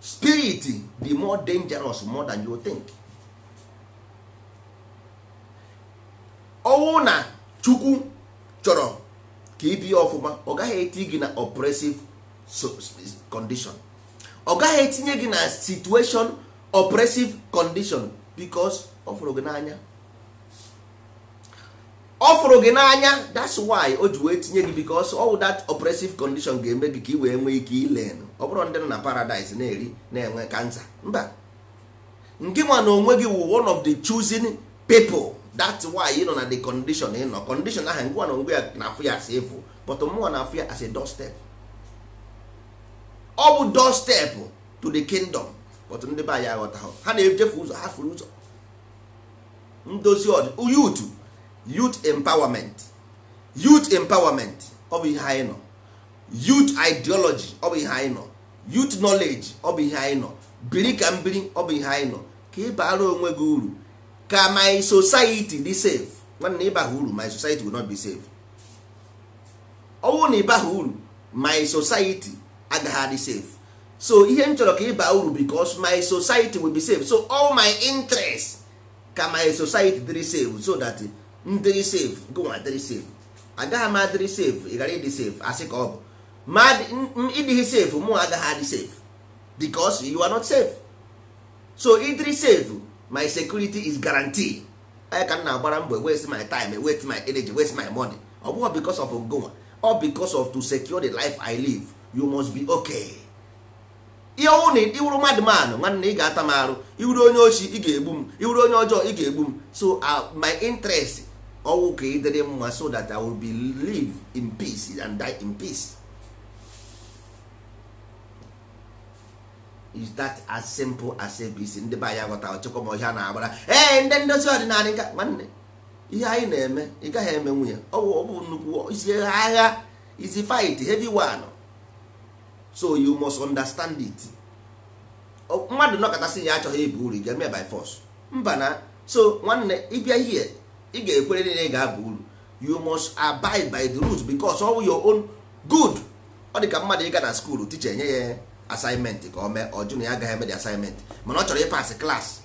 spirit dị more dangerous more than you think. Ọnwụ na Chukwu chọrọ ka ị bie ọfụma, ọ gaghị eti gị na oppressive condition, ọ gaghị etinye gị na situation oppressive condition, because ọ fụrụ gị n'anya, ọ fụrụ gị n'anya. That's why o ji wee tinye gị, because all that oppressive condition ga-eme gị ka ị wee nwee ike ilen. Ọ bụrụ ndị nọ na paradise na-eri na-enwe kansa, mba, nke nwa na onwe gị wụ one of the choosing people. That's why ị nọ na the condition ị nọ, condition ahụ ngwa na onwe ya na-afụ ya as evil, but mụnwa na-afụ ya as a doorstep. Ọ bụ doorstep to the kingdom, but ndị be anyị aghọtaghị, ha na-ejefu ụzọ, ha furu ụzọ. Ndozi youth, youth empowerment, youth empowerment, ọ bụ ihe anyị nọ. Youth ideology, ọ bụ ihe anyị nọ. Youth knowledge, ọ bụ ihe anyị nọ. Biri ka mbiri, ọ bụ ihe anyị nọ. Ka ị baara onwe gị uru, ka my society dị safe. Nwanne, ịbaghị uru, my society will not be safe. Ọ bụrụ na ịbaghị uru, my society agaghị adị safe. So ihe m chọrọ ka ịba uru, because my society will be safe. So all my interest ka my society dịrị safe, so that m dịrị safe, gụnwa dịrị safe. Agaghị m adịrị safe, ị ghara ịdị safe. Asị ka ọ bụ ma ịdịghị safe, mụ agaghị adị safe, because you are not safe. So ịdịrị safe, my security is guaranteed. Anya ka m na-agbara mbọ, waste my time, waste my energy, waste my money. Ọ bụghị because of ngụnwa, all because of to secure the life I live. You must be okay. Ihe ọnwụ na iwuru madman, nwanne, ị ga-ata m arụ. Iwuru onye ochi, ị ga-egbu m. Iwuru onye ọjọọ, ị ga-egbu m. So my interest ọwụ ka ị dịrị mma, so that I will be live in peace and die in peace. Is that as simple as ABC? Ndị be anyị aghọta ọchịkwa ma ọhịa na-agbara. Ee, ndị ndozi ọdịnala nka, nwanne, ihe anyị na-eme ị gaghị eme nwunye. Ọ bụ nnukwu isi agha, isi fight, heavy one. So you must understand it. Mmadụ nọkọtasị ya achọghị ịba uru, ị ga-eme by force? Mba na. So nwanne, ịbịa here, ị ga-ekwere na ị ga-aba uru. You must abide by the rules, because all your own good. Ọ dị ka mmadụ ịga na school, teacher enye ya assignment ka ọ mee, ọ jụ na ya agaghị eme the assignment, mana ọ chọrọ ịpass class.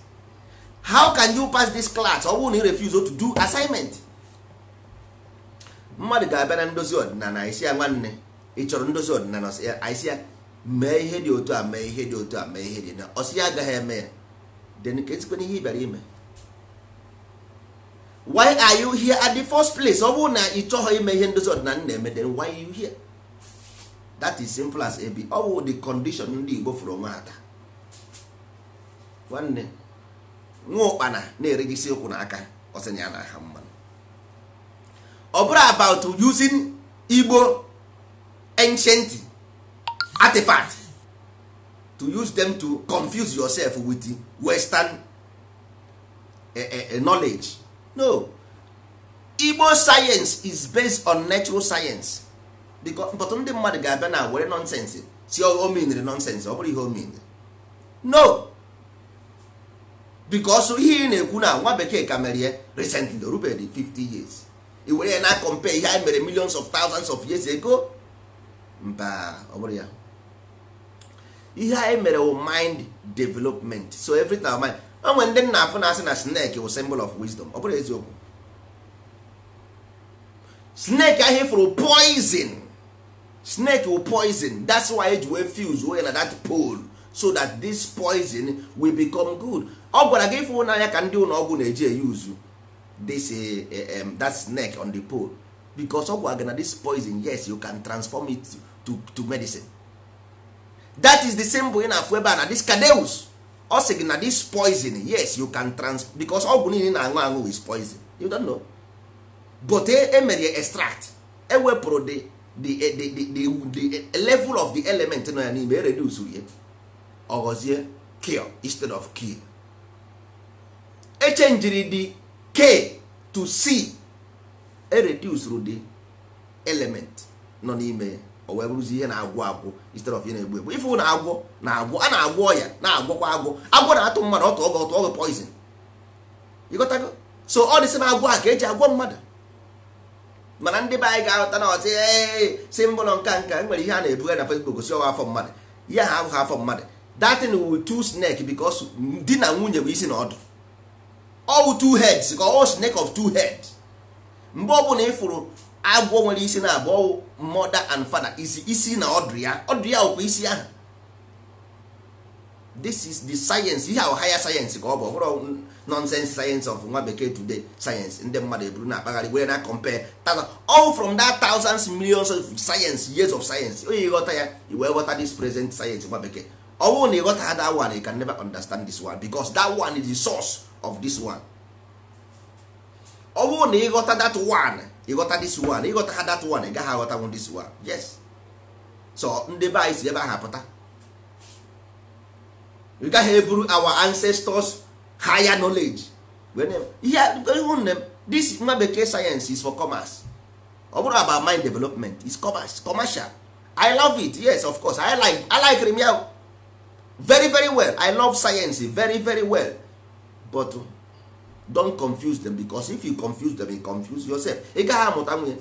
How can you pass this class ọ bụrụ na ị refuse to do assignment? Mmadụ ga-abịa na ndozi ọdịnala, isi ya, nwanne, ị chọrọ ndozi ọdịnala? Isi ya mee ihe dị otu a, mee ihe dị otu a, mee ihe dị na ọsị ya agaghị eme ya. Then ka ezikwana ihe ị bịara ime? Why are you here at the first place? Ọ bụrụ na ị chọghị ime ihe ndozi ọdịnala na-eme, then why are you here? That is simple as ab. Ọ bụ the condition ndị Igbo fụrụ onwe ha taa. Nwanne, nwa ụkpana na-eregisi ụkwụ n'aka, ọ sị na ya na-aha mmanụ. Ọ bụrụ about using Igbo ancient artifact to use them to confuse yourself with Western knowledge. No, Igbo science is based on natural science, because but ndị mmadụ ga-abịa na were nonsense si o meaniri nonsense. Ọ bụrụ ihe o meaniri, no, because ihe ị na-ekwu na nwa bekee ka mere ya recently, orubeghị 50 years, i were ya na compare ihe anyị mere millions of thousands of years ago. Mba, ọ bụrụ ya ihe anyị mere wụ mind development. So every time mind o nwere ndị nna afụ na-asị na snake wụ symbol of wisdom. Ọ bụrụ eziokwu. Snake ahụ ifuru poison, snake will poison. That's why eji wee fuse wee na that pole, so that this poison will become good. Ọ gwara gị ịfụ n'anya ka ndị ụlọ ọgwụ na-eji eyuzu this that snake on the pole, because ọ gwara gị na this poison, yes, you can transform it to medicine. That is the symbol ị na-afụ ebe a na this cadeus. Ọ sị gị na this poison, yes, you can trans, because ọgwụ niile na-aṅụ aṅụ is poison. You don't know, but e mere ya extract, ewepụrụ the level of the element nọ ya n'ime, e reduce ya, ọghọzie cure instead of kill. Echenjiri the K to C, e reduce the element nọ n'ime ya. O wee bụrụzi ihe na-agwụ agwụ instead of ihe na-egbu egbu. Ife na agwọ na-agwọ, a na-agwọ ọya, na-agwọkwa agwọ. Agwọ na-atụ mmadụ, ọtụ ọgụ, ọtụ ọgụ poison, ịghọtago? So ọ dịsị na agwọ a ka eji agwọ mmadụ. Mana ndị be anyị ga-aghọta na ọsị ee symbol nka nka nwere ihe a na-ebugharị na Facebook, si ọwa afọ mmadụ, ihe ahụ abụghị afọ mmadụ. That thing will two snake, because di na nwunye bụ isi na ọdụ, all two heads, ka all snake of two heads. Mgbe ọbụla ị fụrụ agwọ nwere isi na abụọ, mother and father, isi isi na ọdụ ya, ọdụ ya ọkwa isi ahụ. This is the science. Ihe ahụ higher science ka ọ bụ, ọ bụrụ nonsense science of nwa bekee. Today science ndị mmadụ eburu na-akpagharị were na compare thousand, all from that thousands, millions of science, years of science. Onye ịghọta ya, i wee ghọta this present science nwa bekee. Ọ bụrụ na ịghọta that one, you can never understand this one, because that one is the source of this one. Ọ bụrụ na ịghọta that one, ịghọta this one. Ịghọta ha that one, ị gaghị aghọtanwu this one. Yes, so ndị be anyị si ebe ahụ apụta. We gaghị eburu our ancestors higher knowledge. Ihe nne m, this nwa bekee science is for commerce. Ọ bụrụ about mind development, is commerce, commercial. I love it, yes, of course. I like him ya very very well. I love science very very well, but don't confuse them, because if you confuse them, you confuse yourself. Ị gaghị amụta nwunye.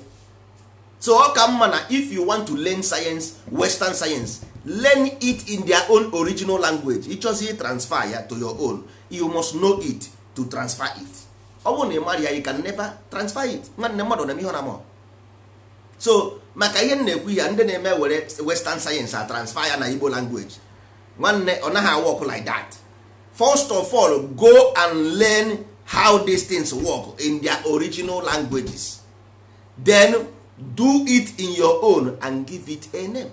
So ọ ka mma na if you want to learn science, western science, learn it in their own original language. Ịchọzi transfer ya to your own, you must know it to transfer it. Ọ bụrụ na ị mara ya, you can never transfer it. Nwanne, mmadụ na-eme ihe ọ na-ama. So maka ihe m na-ekwu ya, ndị na-eme were western science a transfer ya na Igbo language, nwanne, ọ naghị work like that. First of all, go and learn how these things work in their original languages, then do it in your own and give it a name.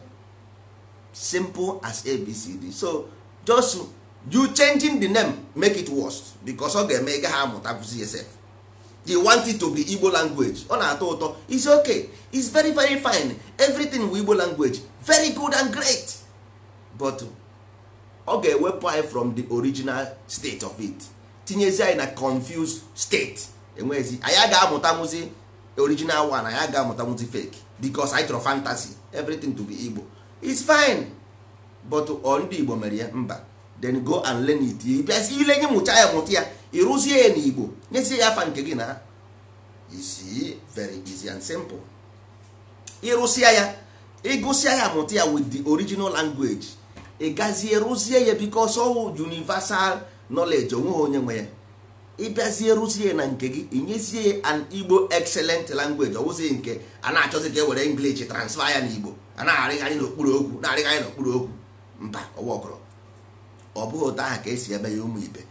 Simple as ABCD. So just you changing the name make it worse, because ọ ga-eme ị gaghị amụta kwụsị yourself. You want it to be Igbo language, ọ na-atọ ụtọ, it's okay, it's very very fine, everything with Igbo language, very good and great, but ọ ga-ewepụ anyị from the original state of it, tinyezi anyị na confused state. Enweghịzi anyị ga-amụtanwuzi original one, anyị ga-amụtanwuzi fake, because anyị chọrọ fantasy, everything to be Igbo. It's fine, but ọ ndị Igbo mere ya mba. Then go and learn it. Bịazi ile nye mụcha ya, mụta ya, ịrụzie ya n'Igbo, nyezie ya afa nke gị na isi. Very easy and simple. Ịrụsịa ya, ịgụsịa ya, mụta ya with the original language, ị gazie rụzie ya, because ọwụ universal knowledge, onweghị onye nwe ya. Ịbịazie rụzie na nke gị, inyezie ya an Igbo excellent language. Ọwụzie nke a na-achọzi ka e were English transfer ya n'Igbo, a na-arịgharị n'okpuru okwu, na-arịgharị n'okpuru okwu. Mba, ọwa ọkọrọ, ọ bụghị otu ahụ ka esi eme ya. Ụmụ ibe,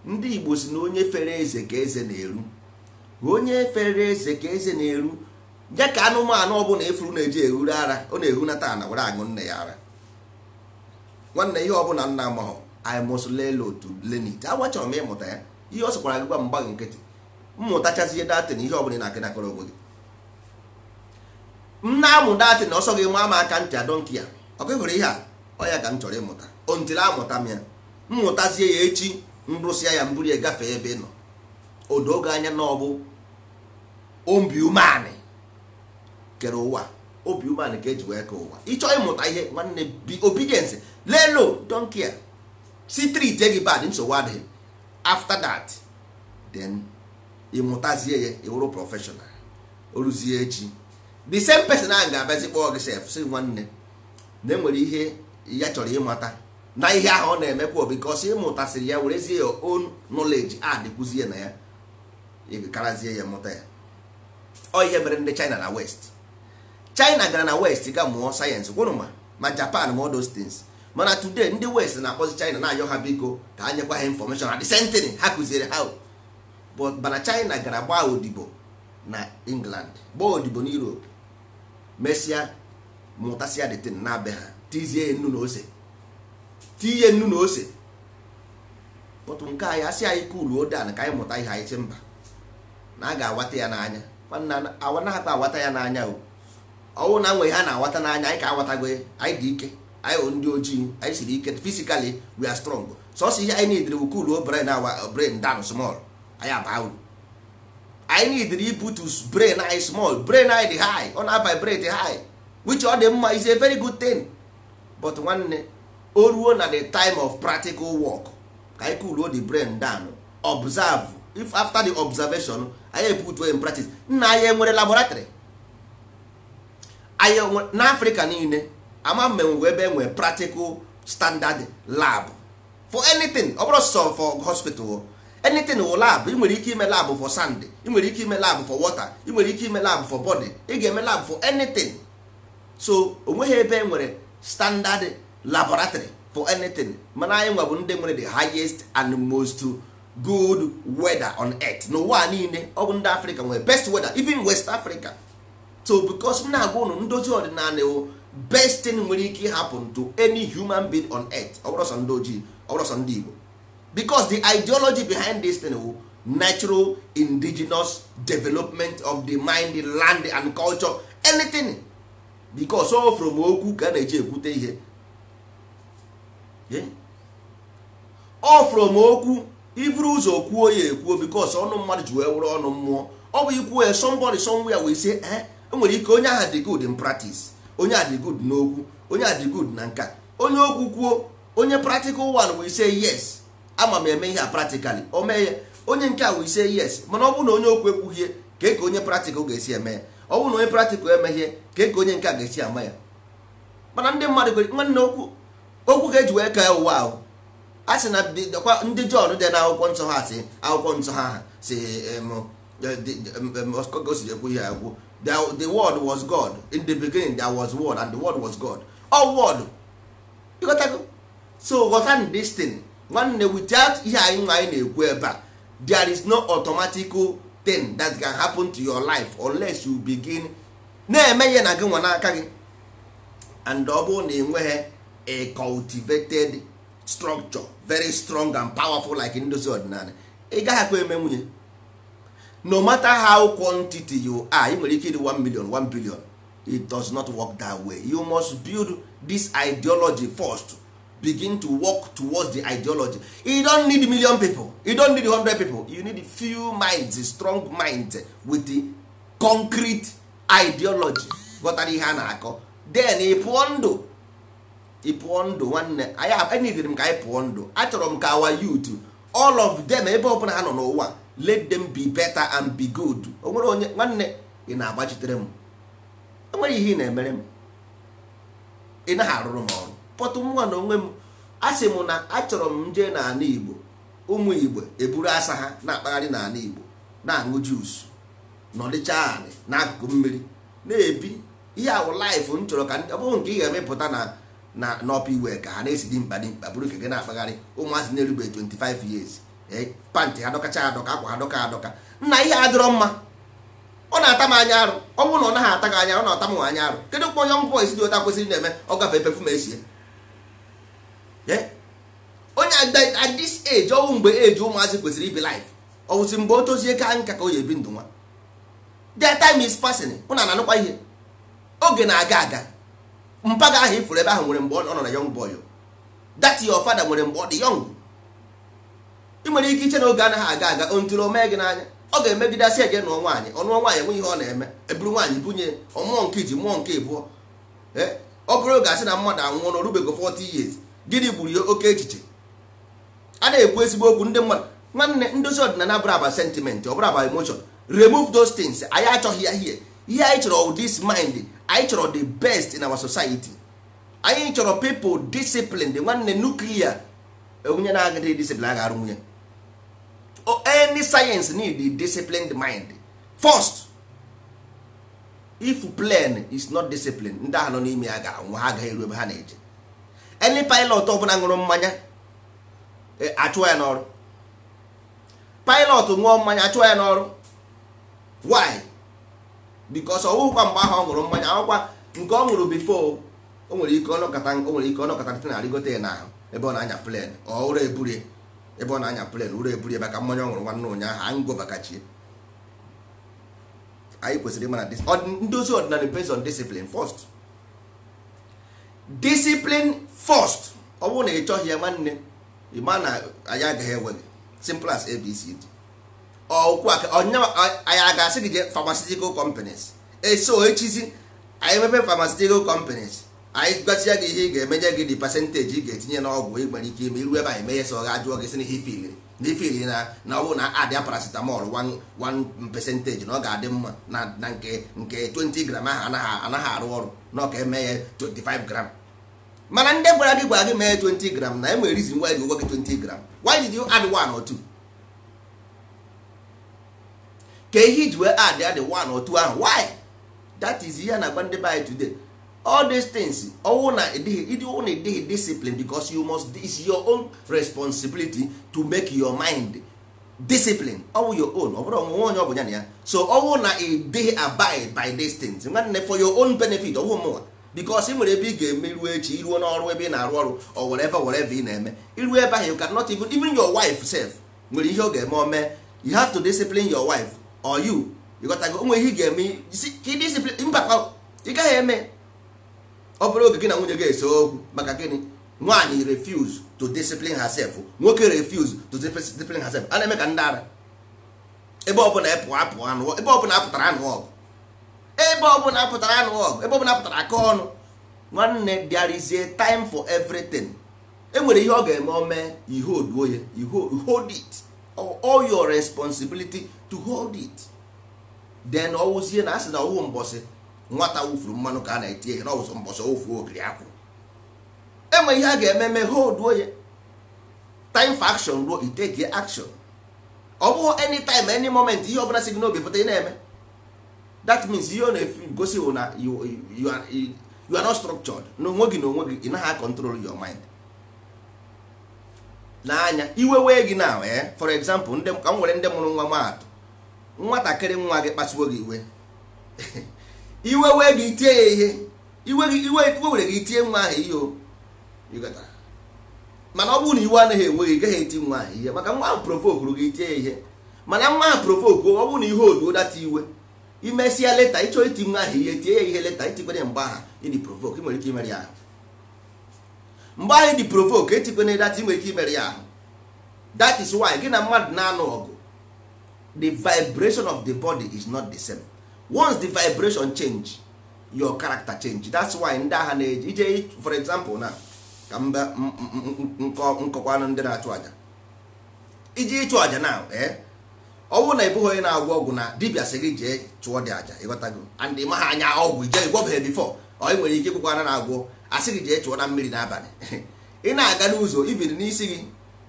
ndị Igbo si na onye fere eze ka eze na-eru, onye fere eze ka eze na-eru ya. Ka anụmanụ ọbụla efuru na-eji ehuru ara, ọ na-ehunata ana were aṅụ nne ya ara. Nwanne, ihe ọbụla nna amahụ, I must lay low to learn it. Awa chọrọ m ịmụta ya. Ihe ọ sịkwara gị gwa m, gbaghị nkịtị, mmụtachazie datin. Ihe ọbụla ị na-akị nakọrọ onwe gị, m na-amụ datin. Ọsọ gị nwa m aka ntị adọnki ya ọkụ hụrụ ihe a, ọ ya ka m chọrọ ịmụta. Ontili amụta m ya, mmụtazie ya echi, m rụsịa ya, mburu ya gafee ebe ị nọ, odo anya na ọ bụ obi umeanị kere ụwa, obi umeanị ka eji wee kee ụwa. Ịchọ ịmụta ihe, nwanne, be obedience, lay low, don't care. Si treat gị bad, nsogbu adịghị. After that, then ịmụtazie ya, ịwụrụ professional. Oruzie echi, the same person ahụ ga-abịazi kpọọ gị sef, sị nwanne, na enwere ihe ya chọrọ ịmata na ihe ahụ ọ na-emekwa, because ịmụtasịrị ya, werezie your own knowledge adịkwuzie na ya, karazie ya mụta ya. Ọ ihe mere ndị China na West. China gara na West ga mụọ sayensị gwụrụ, ma Japan, ma all those things. Mana today ndị West na-akpọzi China na-ayọ ha biko ka ha nyekwa ha information na the same thing ha kụziere ha. But mana China gara gbaa odibo na England, gbaa odibo na Europe, mesịa mụtasịa the thing na be ha, tizie nnu na ose, tinye nnu na ose. But nke anyị asị anyị kuluo dan ka anyị mụta ihe, anyị sị mba, na a ga-awata ya n'anya. Nwanne, anaghị awata ya n'anya o. Ọwụ na nwe ihe a na-awata n'anya, anyị ka awatago. Anyị dị ike, anyị bụ ndị ojii, anyị siri ike. Physically we are strong. Sọsọ ihe anyị nidiri bụ cool brain, our brain down small, anyị aba uru. Anyị nidiri ibutu brain anyị small. Brain anyị dị high, ọ na-vibrate high. Which ọ dị mma, is a very good thing. But nwanne, o ruo na the time of practical work, ka anyị cool the brain down, observe. If after the observation anyị put in practice. Nna, anyị enwere laboratory? Anyị n'Africa niile, ama mmenwe ebe enwere practical standard lab for anything. Ọ bụrụ sọ for hospital, anything wụ lab. Ị nwere ike ime lab for sand, ị nwere ike ime lab for water, ị nwere ike ime lab for body, ị ga-eme lab for anything. So onweghị ebe e nwere standard laboratory for anything. Mana anyị nwa bụ ndị nwere the highest and most good weather on earth n'ụwa niile. Ọ bụ ndị Africa nwere best weather, even West Africa. So because m na-agwa unu, ndozi ọdịnala wụ best thing nwere ike happen to any human being on earth. Ọ bụrụ sọ ndị ojii, ọ bụrụ sọ ndị Igbo, because the ideology behind this thing wụ natural indigenous development of the mind, the land and culture, anything. Because all from okwu ka a na-eji ekwute ihe. All from okwu, iburu ụzọ kwuo ya ekwuo, because ọnụ mmadụ ji wee wụrụ ọnụ mmụọ. Ọ bụ ikwuo ya, somebody somewhere will say, eh, enwere ike onye ahụ dị good in practice, onye a dị good n'okwu, onye a dị good na nka. Onye okwu kwuo, onye practical one will say, "Yes, ama m eme ihe a practically." O mee ya. Onye nke a will say yes. Mana ọ bụrụ na onye okwu ekwughie, ka onye practical ga-esi eme ya? Ọ bụrụ na onye practical emeghie, ka onye nke a ga-esi ama ya? Mana ndị mmadụ kwere, nwanne, okwu okwu ga-eji wee kee ụwa ahụ. A sị na ndị Jọn dị n'akwụkwọ nsọ ha, si akwụkwọ nsọ ha si si ekwu ihe ekwu, "The word was God. In the beginning there was word, and the word was God." All word, ịghọtago? So ghọta this thing, nwanne. Without ihe anyị nwa anyị na-ekwu ebe a, there is no automatic thing that can happen to your life unless you begin na-eme ihe na gị nwa n'aka gị. And ọ bụrụ na ị nweghị a cultivated structure, very strong and powerful, like ndozi ọdịnala, ị gaghị akwa eme nwunye. No matter how quantity you are, ị nwere ike ịdị 1 million, 1 billion, it does not work that way. You must build this ideology first, begin to work towards the ideology. You don't need million people, you don't need 100 people, you need few minds, strong minds with the concrete ideology, ghọtara ihe a na-akọ. Then ị pụọ ndụ, ị pụọ ndụ. Nwanne anyị, enidiri m ka anyị pụọ ndụ. Achọrọ m ka our youth, all of them, ebe ọbụla ha nọ n'ụwa, let them be better and be good. O nwere onye, nwanne, ị na-agbachitere m, o nwere ihe ị na-emere m, ị naghị arụrụ m ọrụ pọtụ nwa na onwe m. Asị m na achọrọ m jee n'ala Igbo, ụmụ Igbo eburu asa ha na-akpagharị n'ala Igbo, na-aṅụ juice, nọdịcha anị n'akụkụ mmiri, na-ebi ihe awụ life m chọrọ. Ka ọ bụghị nke ị ga-emepụta na n'ọpa iwe ka ha na-esi dimkpa dimkpa bụrụ keke na-akpagharị. Ụmụazị na-erubeghị 25 years, pant ha dọkacha adọka, akwa ha dọka adọka. Nna, ihe adịrọ mma, ọ na-ata m anya arụ. Ọ bụrụ na ọ naghị ata gị anya arụ, ọ na-ata m anya arụ. Kedu kwa young boys dị ụta kwesịrị na-eme ọ gafee perfume esie onye at this age? Ọwụ mgbe age ụmụazị kwesịrị ibi life, ọwụsị mgbe o tozie ka nka ka o ya ebi ndụ nwa. Their time is passing. Ụna na-anụkwa ihe oge na-aga aga. Mpaga ahụ ifuru ebe ahụ nwere mgbe ọ nọ na young boy. That your father nwere mgbe ọ dị young. Ị nwere ike iche na oge anaghị aga aga ntụrụ o mee gị n'anya. Ọ ga-emegide asị eje nụọ nwaanyị, ọ nụọ nwaanyị, enwe ihe ọ na-eme, eburu nwaanyị bunye, ọmụọ nke iji mụọ nke ịbụọ. Ọ bụrụ oge asị na mmadụ anwụọ na orubego 40 years, gịnị gburu ya? Oke echiche. A na-ekwu ezigbo okwu ndị mmadụ. Nwanne, ndozi ọdịnala bụrụ aba sentiment, ọ bụrụ aba emotion. Remove those things. Anyị achọghị ya here. Ihe anyị chọrọ, this mind anyị chọrọ, the best in our society. Anyị chọrọ people disciplined. Nwanne, nuclear onye na-agaghị discipline aga arụ nwunye. Any science need a disciplined mind first. If plane is not disciplined, ndị ahụ nọ n'ime ya ga-anwụ, ha agaghị eru ebe ha na-eje. Any pilot ọbụla ṅụrụ mmanya, achụọ ya n'ọrụ. Pilot ṅụọ mmanya, achụọ ya n'ọrụ. Why? Because ọwụkwa mgbe ahụ ọ ṅụrụ mmanya, ọkwa nke ọ ṅụrụ before, o nwere ike ọnọkọta, o nwere ike ọnọkọta na-arịgote ya n'ahụ ebe ọ na-anya plane, ọ ụra eburie ebe ọ na-anya plane, ụra eburie maka mmanya ọ ṅụrụ nwanne ụnyaahụ. Hangover kachie. Anyị kwesịrị ịma na ndozi ọdịnala based on discipline first, discipline first. Ọ bụrụ na ị chọghị ya, nwanne, ịma na anyị agaghị enwe gị. Simple as ABCD. Ọkwa anyị a ga-asị gị jee pharmaceutical companies eso echizi. Anyị mepe pharmaceutical companies, anyị gwachia gị ihe ị ga-emenye gị, the percentage ị ga-etinye n'ọgwụ ị nwere ike ime. Iru ebe anyị meghe sọ ga jụọ gị sị na ihe ifiliri na ifiliri na ọ bụrụ na adịa paracetamol 1 percentage na ọ ga-adị mma na nke 20 gram ahụ anaghị arụ ọrụ, na ọ ka eme ya 25 gram. Mana ndị gwara gị mee 20 gram na enwere reason why gị gwa gị 20 gram. Why did you add one or two? Ka ihe iji wee add one or two ahụ, why? That is ihe a na-agwa ndị be anyị today. All these things, ọwụ na ịdịghị, ọwụ na ịdịghị discipline, because you must, it's your own responsibility to make your mind discipline. Ọwụ your own, ọ bụrụ onwe onye ọ bụ ya na ya. So ọwụ na ịdịghị abide by these things, nwanne, for your own benefit, ọwụ mụnwa, because ị nwere ebe ị ga-eme iruo echi, iruo n'ọrụ ebe ị na-arụ ọrụ or whatever, whatever ị na-eme, iruo ebe ahụ, you cannot even your wife sef nwere ihe ọ ga-eme ome. You have to discipline your wife or you ịghọtago onwe ihe ị ga-eme ka ị discipline mbakwa ị gaghị eme. Ọ bụrụ oge gị na nwunye gị ese okwu, maka gịnị? Nwaanyị refuse to discipline herself, nwoke refuse to discipline herself. A na-eme ka ndị ara. Ebe ọbụla epụ apụ anụ, ebe ọbụla apụtara anụ ọgụ, ebe ọbụla apụtara anụ ọgụ, ebe ọbụla apụtara aka ọnụ. Nwanne, there is a time for everything. E nwere ihe ọ ga-eme ome, you hold oye, you hold it. All your responsibility to hold it. Then ọwụzie na asị na ọwụ mbọsị nwata wụfuru mmanụ ka a na-eti ihe na ọwụsọ mbọsị owufuo ogiri akwụ. Enwe ihe a ga-eme eme, hold oye. Time for action ruo, you take action. Ọ bụghị anytime, any moment, ihe ọbụla si gị n'obi pụta ị na-eme. That means ihe ọ na-egosi bụ na you are not structured n'onwe gị, n'onwe gị. Ị naghị control your mind n'anya iwe wee gị now. For example, ndị ka m nwere, ndị mụrụ nwa maatụ, nwatakịrị nwa gị kpasuo gị iwe, iwe wee gị, tie ya ihe. Iwe gị, iwe were gị, tie nwa ahụ ihe o ịghọtara. Mana ọ bụrụ na iwe anaghị enwe gị, ị gaghị eti nwa ahụ ihe, maka nwa ahụ provokuru gị tie ya ihe. Mana nwa ahụ provoke, ọ bụrụ na ihe oduo data iwe, imesịa later ịchọ iti nwa ahụ ihe, tie ya ihe later. Itikwere mgbe ahụ ịdị provoke, ị nwere ike imere ya ahụ. Mgbe ahụ ịdị provoke, etikwere data, ị nwere ike imere ya ahụ. That is why gị na mmadụ na-anụ ọgụ, the vibration of the body is not the same. Once the vibration change, your character change. That's why ndị agha na-eji ije, for example na ka mba nkọkwanụ, ndị na-achụ aja, iji ịchụ aja na ọ bụrụ na ị bụghị onye na-agwọ ọgwụ, na dibịa sị gị jee chụọ dị aja, ịghọtago, and ị maghị anya ọgwụ, ije ịgwọbeghị before, ọ ị nwere ike ịkwụkwana na-agwọ, asị gị jee chụọ na mmiri n'abalị. Ị na-aga n'ụzọ, ibiri n'isi gị,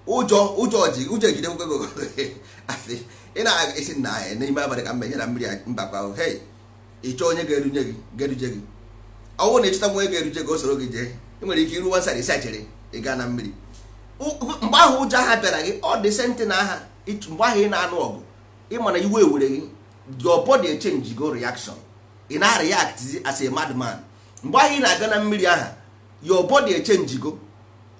ụjọ ụjọ ji ụjọ ejide gị. Asị ị na-aga isi na n'ime abalị ka mmenye na mmiri mbakwa. Hey, ị chọọ onye ga-erunye gị, ga-eruje gị. Ọ bụrụ na ị chọta onye ga-eruje gị, o soro gị jee. Ị nwere ike iru one side, isi achere ị gaa na mmiri. Mgbe ahụ ụjọ aha bịara gị, ọ dị same na aha mgbe ahụ ị na-anụ ọgụ, ị ma na iwe were gị, your body change go reaction, ị na-react as a madman. Mgbe ahụ ị na-aga na mmiri aha, your body change go,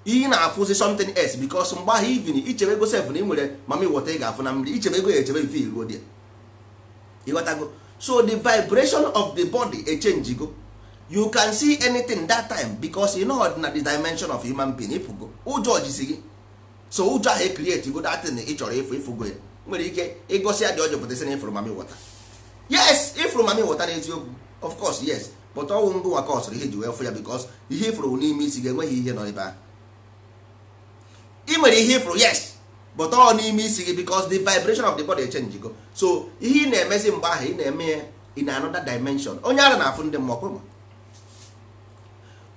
ihe na-afụzi something else, because mgbe ahụ even ichebe ego sef na ị nwere mami water ị ga-afụ na mmiri, ichebe ego ya echebe ife iruo dị, ịghọtago. So the vibration of the body echange go. You can see anything that time because you know na the dimension of human being ịpụgo, ụjọ jisi gị. So ụjọ ahụ ecreate go that thing ị chọrọ ịfụ, ịfụgo ya. Nwere ike ịgosi ya dị ọjọọ pụta sị na ịfụrụ mami water. Yes, ịfụrụ mami water n'eziokwu, of course, yes, but ọnwụ ngụ nwa ka ọ sịrị ihe ji wee fụ ya, because ihe ịfụrụ n'ime isi gị, enweghị ihe nọ ebe ahụ. Ị nwere ihe ịfụrụ, yes, but ọ n'ime isi gị, because the vibration of the body change go. So ihe ị na-emezi mgbe ahụ, ị na-eme ya in another dimension. Onye ara na-afụ ndị mmụọ, kwema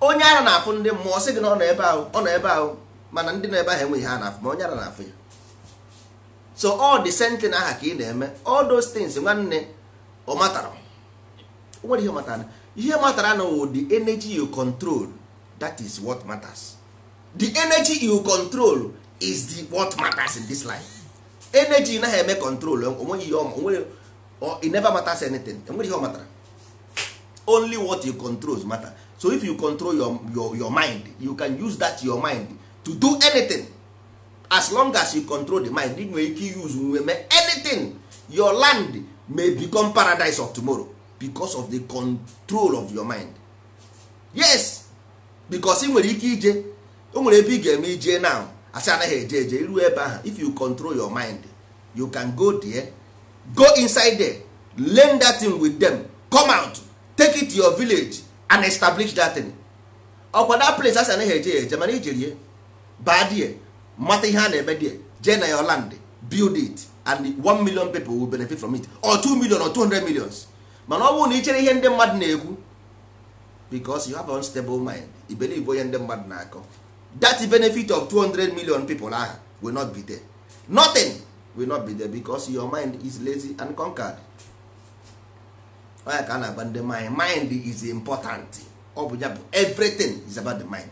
onye ara na-afụ ndị mmụọ, sị gị na ọ nọ ebe ahụ, ọ nọ ebe ahụ, mana ndị nọ ebe ahụ enweghị ha na-afụ, ma onye ara na-afụ ya. So all the same thing aha ka ị na-eme, all those things, nwanne, ọ matara o nwere ihe matara. Ihe matara na wụ the energy you control. That is what matters. The energy you control is the what matters in this life. Energy naghị eme control, onweghị ihe onwere, it never matters anything. Enwere ihe ọ matara. Only what you control matter. So if you control your mind, you can use that your mind to do anything. As long as you control the mind, ị nwere ike use nwe mee anything. Your land may become paradise of tomorrow because of the control of your mind. Yes, because ị nwere ike ije, o nwere ebe ị ga-eme ije now, asị anaghị eje eje, iru ebe ahụ, if you control your mind, you can go there, go inside there, learn that thing with them, come out. Take it to your village and establish that thing. Ọkwa that place asị anaghị eje ya eje, mana ijeri ye baa die, mata ihe a na-eme die, jee na your land, build it, and 1 million people will benefit from it, or 2 million or 200 millions. Mana ọ bụrụ na ị chere ihe ndị mmadụ na-ekwu, because you have an unstable mind, you believe onye ndị mmadụ na-akọ, that benefit of 200 million people ahụ will not be there. Nothing will not be there, because your mind is lazy and conquered. Onye ka a na-agba ndị mind, mind is important. Ọ bụ ya bụ everything is about the mind.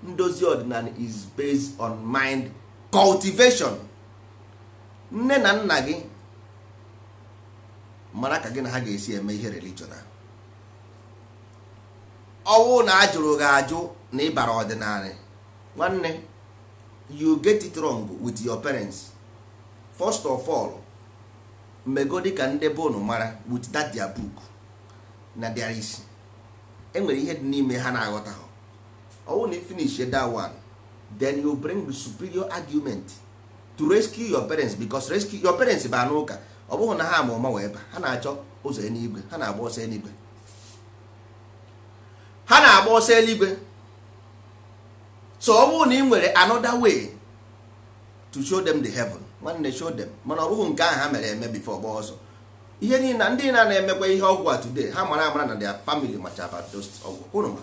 Ndozi ọdịnala is based on mind cultivation. Nne na nna gị mara ka gị na ha ga-esi eme ihe religion a. Ọwụ na ajụrụ gị ajụ na ịbara ọdịnala, nwanne, you get it wrong with your parents. First of all, megodi ka ndị be unu mara with that their book na there is enwere ihe dị n'ime ha na-aghọta. Ọwụ na finish that one, then you bring the superior argument to rescue your parents, because rescue your parents ba n'ụka, ọ bụghị na ha ama ụma wee ba, ha na-achọ ụzọ eluigwe, ha na-agba ọsọ eluigwe, ha na-agba ọsọ eluigwe. So ọ bụrụ na ị nwere another way to show them the heaven, nwanne, show them. Mana ọ bụghị nke ahụ ha mere eme before gba ọsọ. Ihe niile ndị na-emekwa ihe ọgwụ a today, ha mara amara na their family macha about those ọgwụ. Unu ma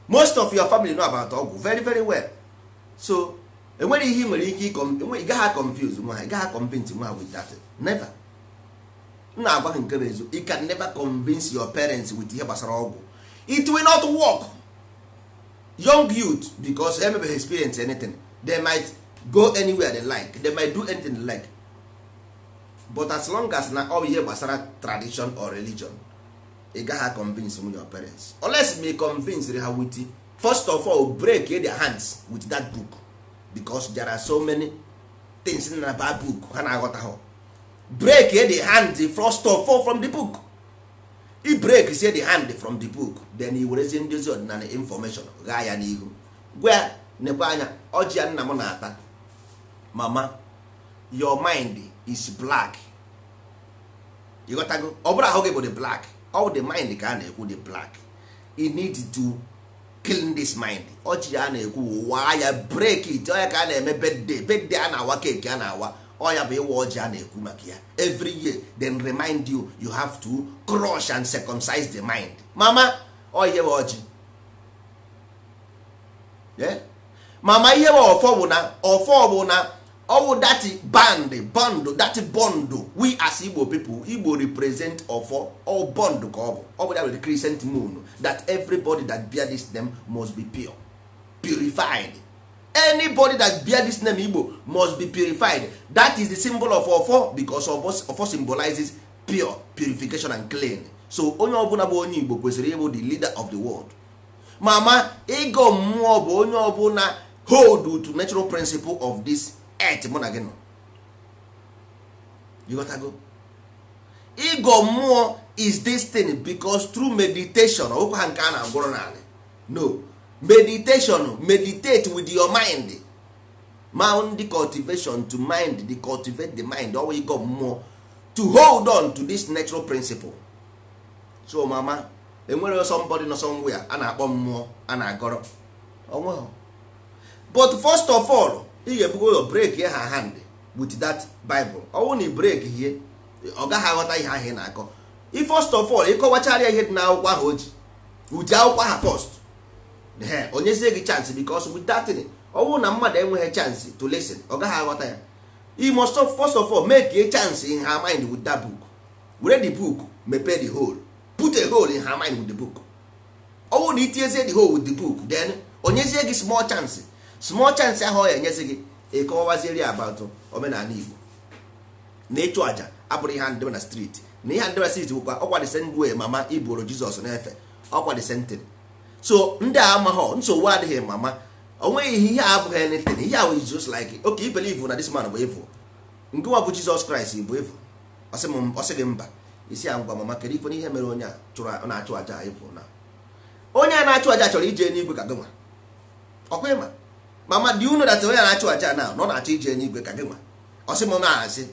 most of your family know about ọgwụ very very well. So enwere ihe ị nwere ike ị gaghị confuse nwa ha, ị gaghị convince nwa ha with that. Never. M na-agwa gị nke bụ eziokwu, you can never convince your parents with ihe gbasara ọgwụ. It will not work. Young youth, because they never experience anything, they might go anywhere they like, they might do anything they like. But as long as na ọ bụ ihe gbasara tradition or religion, ị gaghị convince your parents unless me convince ha with, first of all, break their hands with that book, because there are so many things in that book ha na-aghọta. Ha break the hand first of all from the book. I break say the hand from the book, then i werezie ndozi ọdịnala information ghaa ya n'ihu, gwa ya nekwa anya ọjị ya nna m na-ata. Mama, your mind is black. Ịghọtago? Ọ bụrụ ahụ gị bụ the black, all the mind ka a na-ekwu, the black. You need to clean this mind. Ọjị ya a na-ekwu, waa ya, break it. Ọ ya ka a na-eme birthday, birthday a na-awa, cake a na-awa, ọ ya bụ ịwa ọjị a na-ekwu maka ya every year. Then remind you, you have to crush and circumcise the mind. Mama, ọ ihe bụ ọjị. Yeah? Mama, ihe bụ ọfọ bụ na ọfọ bụ na ọwụ that band bond, that bond we as Igbo people, Igbo represent ọfọ, all bond ka ọ bụ, ọ bụ that the crescent moon, that everybody that bear this name must be pure, purified. Anybody that bear this name Igbo must be purified. That is the symbol of ọfọ, because ọfọ symbolizes pure, purification and clean. So onye ọbụla bụ onye Igbo kwesịrị ịbụ the leader of the world. Mama, ịgọ mmụọ bụ onye ọbụla hold to natural principle of this earth mụ na gị nọ. You got to go. Ịgọ mmụọ is this thing, because through meditation, ọgwụkwa ha nke a na-agwụrụ naanị, no meditation, meditate with your mind, mind cultivation, to mind the cultivate the mind, ọwụ ịgọ mmụọ, to hold on to this natural principle. So mama, enwere somebody nọ somewhere a na-akpọ mmụọ a na-agọrọ onweghị. But first of all, ị ga-ebugo ụzọ break her hand with that Bible. Ọwụ na ị break ihe, ọ gaghị aghọta ihe ahụ ị na-akọ. I first of all, ịkọwachara ya ihe dị n'akwụkwọ ahụ o ji uche akwụkwọ ahụ first, onyezie gị chance, because with that thing, ọwụ na mmadụ enweghị chance to listen, ọ gaghị aghọta ya. You must first of all make a chance in her mind with that book. Were the book mepee the hole, put a hole in her mind with the book. Ọwụ na itinyezie the hole with the book, then onyezie gị small chance, small chance ahụ ọ ya enyezi gị, ịkọwazieri about omenala Igbo na ịchụ àjà abụrụ ihe ndebe na street, na ihe ndebe na street bụkwa ọkwa the same way. Mama, iboro Jizọs na-efe ọkwa the same thing. So ndị a amaghọ nsogbu adịghị. Mama, o nweghị ihe abụghị anything. Ihe ahụ is just like, okay, you believe na this man bụ evil, nke nwa bụ Jizọs Kraịst bụ evil. Ọsị gị mba, isi ya ngwa. Mama, kedu ife ihe mere onye a chụrụ na-achụ àjà evil, na onye a na-achụ àjà chọrọ ije n'igwe ka gị nwa? Ọkwa ịma, mama, do you know that onye a na-achụ àjà na ọ na-achọ ije n'igwe ka gị nwa? Ọsị m na-asị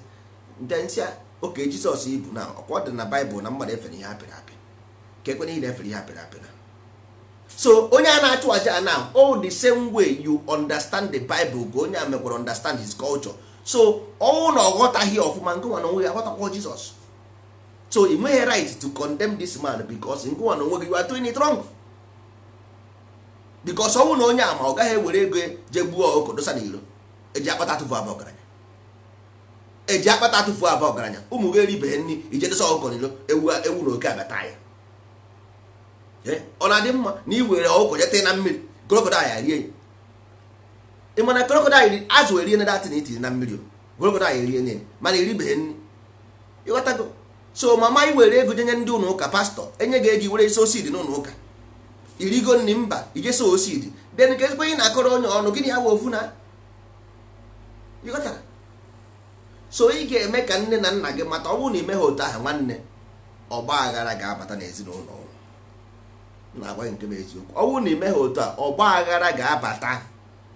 ndị nsị a oke Jizọs ibu na ọkwa dị na Baịbụl na mmadụ efe na ihe apịrị apị. Ka ekwena ihe na-efere ihe apịrị apị na. So onye a na-achụ aja now, all the same way you understand the Bible ka onye a mekwara understand his culture. So ọnwụ na ọ ghọtaghị ọfụma, nke nwa na onwe ya aghọtakwa Jizọs. So ị nweghị right to condemn this man because nke nwa na onwe gị, you are doing it wrong. Because ọnwụ na onye ama ọ gaghị ewere ego jee gbuo ọkụkọ dosa n'iro. Eji akpata atụfu aba ọgaranya, eji akpata atụfu aba ọgaranya. Ụmụ gị eribeghị nri, ije dosa ọkụkọ n'iro, ewu ewu na oke abata ya. Ọ na-adị mma na ị were ọkụkọ jete na mmiri, crocodile rie ya. Ị mana crocodile azụ erie na datin itiri na mmiri, crocodile erie na, mana eribeghị nri, ịghọtago? So mama, ị were ego jenye ndị ụlọ ụka, pastọ enye gị ego, were sow seed n'ụlọ ụka, irigo nri mba, ije sow seed. Then ka ezigbo ị na-akọrọ onye ọnụ gịnị ya bụ ofu na, ịghọtara? So ị ga-eme ka nne na nna gị mata. Ọ bụrụ na ime ha otu ahụ, nwanne, ọgba aghara ga-abata n'ezinụlọ. Na-agwa gị nke bụ eziokwu, ọ bụrụ na ime ha otu a, ọgba aghara ga-abata.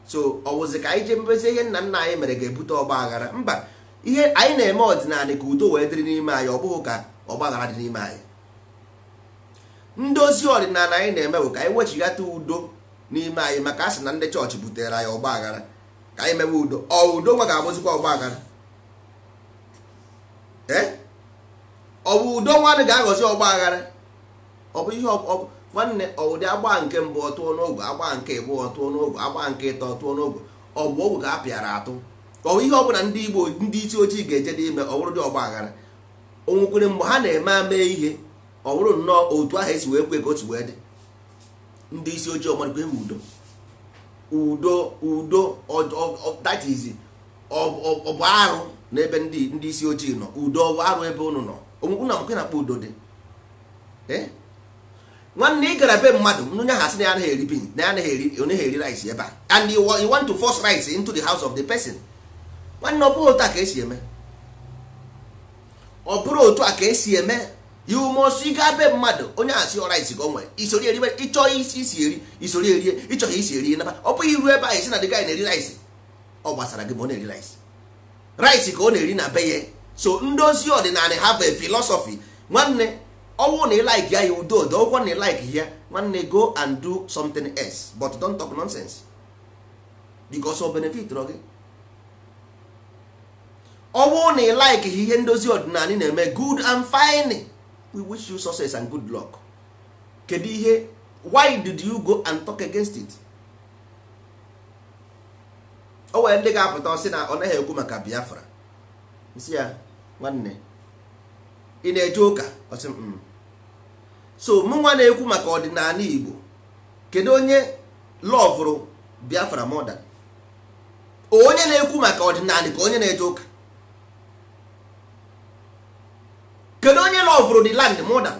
So ọ wụzi ka anyị jee mbezie ihe nna nna anyị mere ga-ebute ọgba aghara? Mba, ihe anyị na-eme ọdịnala ka udo wee dịrị n'ime anyị, ọ bụghị ka ọgba aghara dị n'ime anyị. Ndozi ọdịnala anyị na-eme bụ ka anyị wechighata udo n'ime anyị, maka a sị na ndị chọọchị butere anyị ọgba aghara. Ka anyị mewe udo. Ọ udo nwa ga-abụzikwa ọgba aghara? Ee, ọ bụ udo nwanne ga-aghọzi ọgba aghara? Ọ bụ ihe nwanne, ọ ụdị agba nke mbụ ọ tụọ n'ogwe, agba nke ịbụọ ọ tụọ n'ogwe, agba nke ịtọ ọ tụọ n'ogwe. Ọ bụ ogwe ka a pịara atụ. Ọ bụ ihe ọbụla ndị Igbo, ndị isi ojii ga-eje n'ime, ọ bụrụ dị ọgba aghara. O nwekwere mgbe ha na-eme ama ihe, ọ bụrụ nnọọ otu ahụ esi wee kwe ka o si wee dị. Ndị isi ojii ọmarịkwa enwe udo, udo, udo. That is, ọ bụ arụ n'ebe ndị isi ojii nọ. Udo ọ bụ arụ ebe unu nọ? Onwekwu na mkwe na-akpọ udo dị. Nwanne, ị gara be mmadụ, onye ahụ asị na ya anaghị eri bean, na ya anaghị eri, ọ naghị eri rice ebe a, and you want to force rice into the house of the person. Nwanne, ọ bụrụ otu a ka esi eme, ọ bụrụ otu a ka esi eme. You must ịga be mmadụ, onye ahụ sị rice ka o nwere, isori eribe. Ịchọ isi isi eri, isori erie. Ịchọghị isi erie, naba. Ọ bụghị iru ebe ahụ isi na the guy na-eri rice. Ọ gbasara gị ma ọ na-eri rice? Rice ka ọ na-eri na be ya. So ndozi ọdịnala have a philosophy. Nwanne, ọwụ na ị like ya, udo udo. Ọgwụ na ị like ya, nwanne, go and do something else, but don't talk nonsense, because ọ benefit gị. Ọwụ na ị like ihe ndozi ọdịnala na-eme, good and fine, we wish you success and good luck. Kedu ihe, why did you go and talk against it? O nwere ndị ga-apụta ọsị na ọ naghị ekwu maka Biafra. Nsị ya, nwanne, ị na-eje ụka? Ọsị m so mụ nwa na-ekwu maka ọdịnala Igbo. Kedu onye loverụ Biafra more than onye na-ekwu maka ọdịnala ka onye na-eje ụka? Kedu onye loverụ the land more than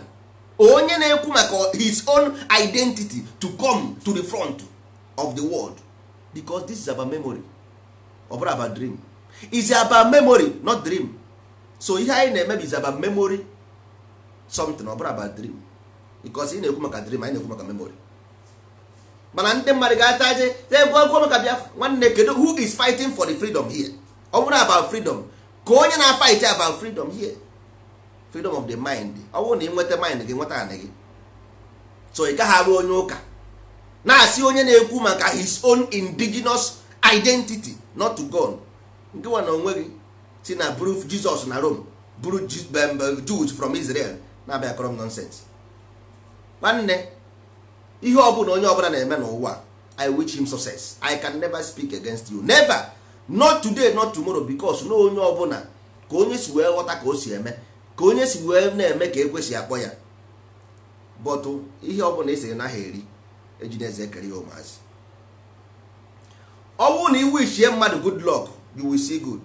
onye na-ekwu maka his own identity to come to the front of the world? Because this is about memory, ọ bụrụ about dream. Is about memory, not dream. So ihe anyị na-eme is about memory something, ọ bụrụ about dream, because ị na-ekwu maka dream, anyị na-ekwu maka memory. Mana ndị mmadụ ga-ata aje egwu egwu maka Biafra. Nwanne, kedu who is fighting for the freedom here? Ọ bụrụ about freedom, ka onye na-fight about freedom here, freedom of the mind. Ọ bụrụ na ị nweta mind gị, nweta anị gị. So ị gaghị abụ onye ụka na-asị onye na-ekwu maka his own indigenous identity not to go. Nke nwa na onwe gị si na buru Jesus na Rome, buru Jews from Israel, na-abịa kọrọ m nonsense. Nwanne, ihe ọbụla onye ọbụla na-eme n'ụwa, I wish him success. I can never speak against you, never, not today, not tomorrow, because na onye ọbụla ka onye si wee ghọta ka o si eme, ka onye si wee na-eme ka ekwesị akpọ ya. But ihe ọbụla ị sịrị naghị eri, ejina eze ekere ya ụmụazị. Ọ bụrụ na i wishie mmadụ good luck, you will see good.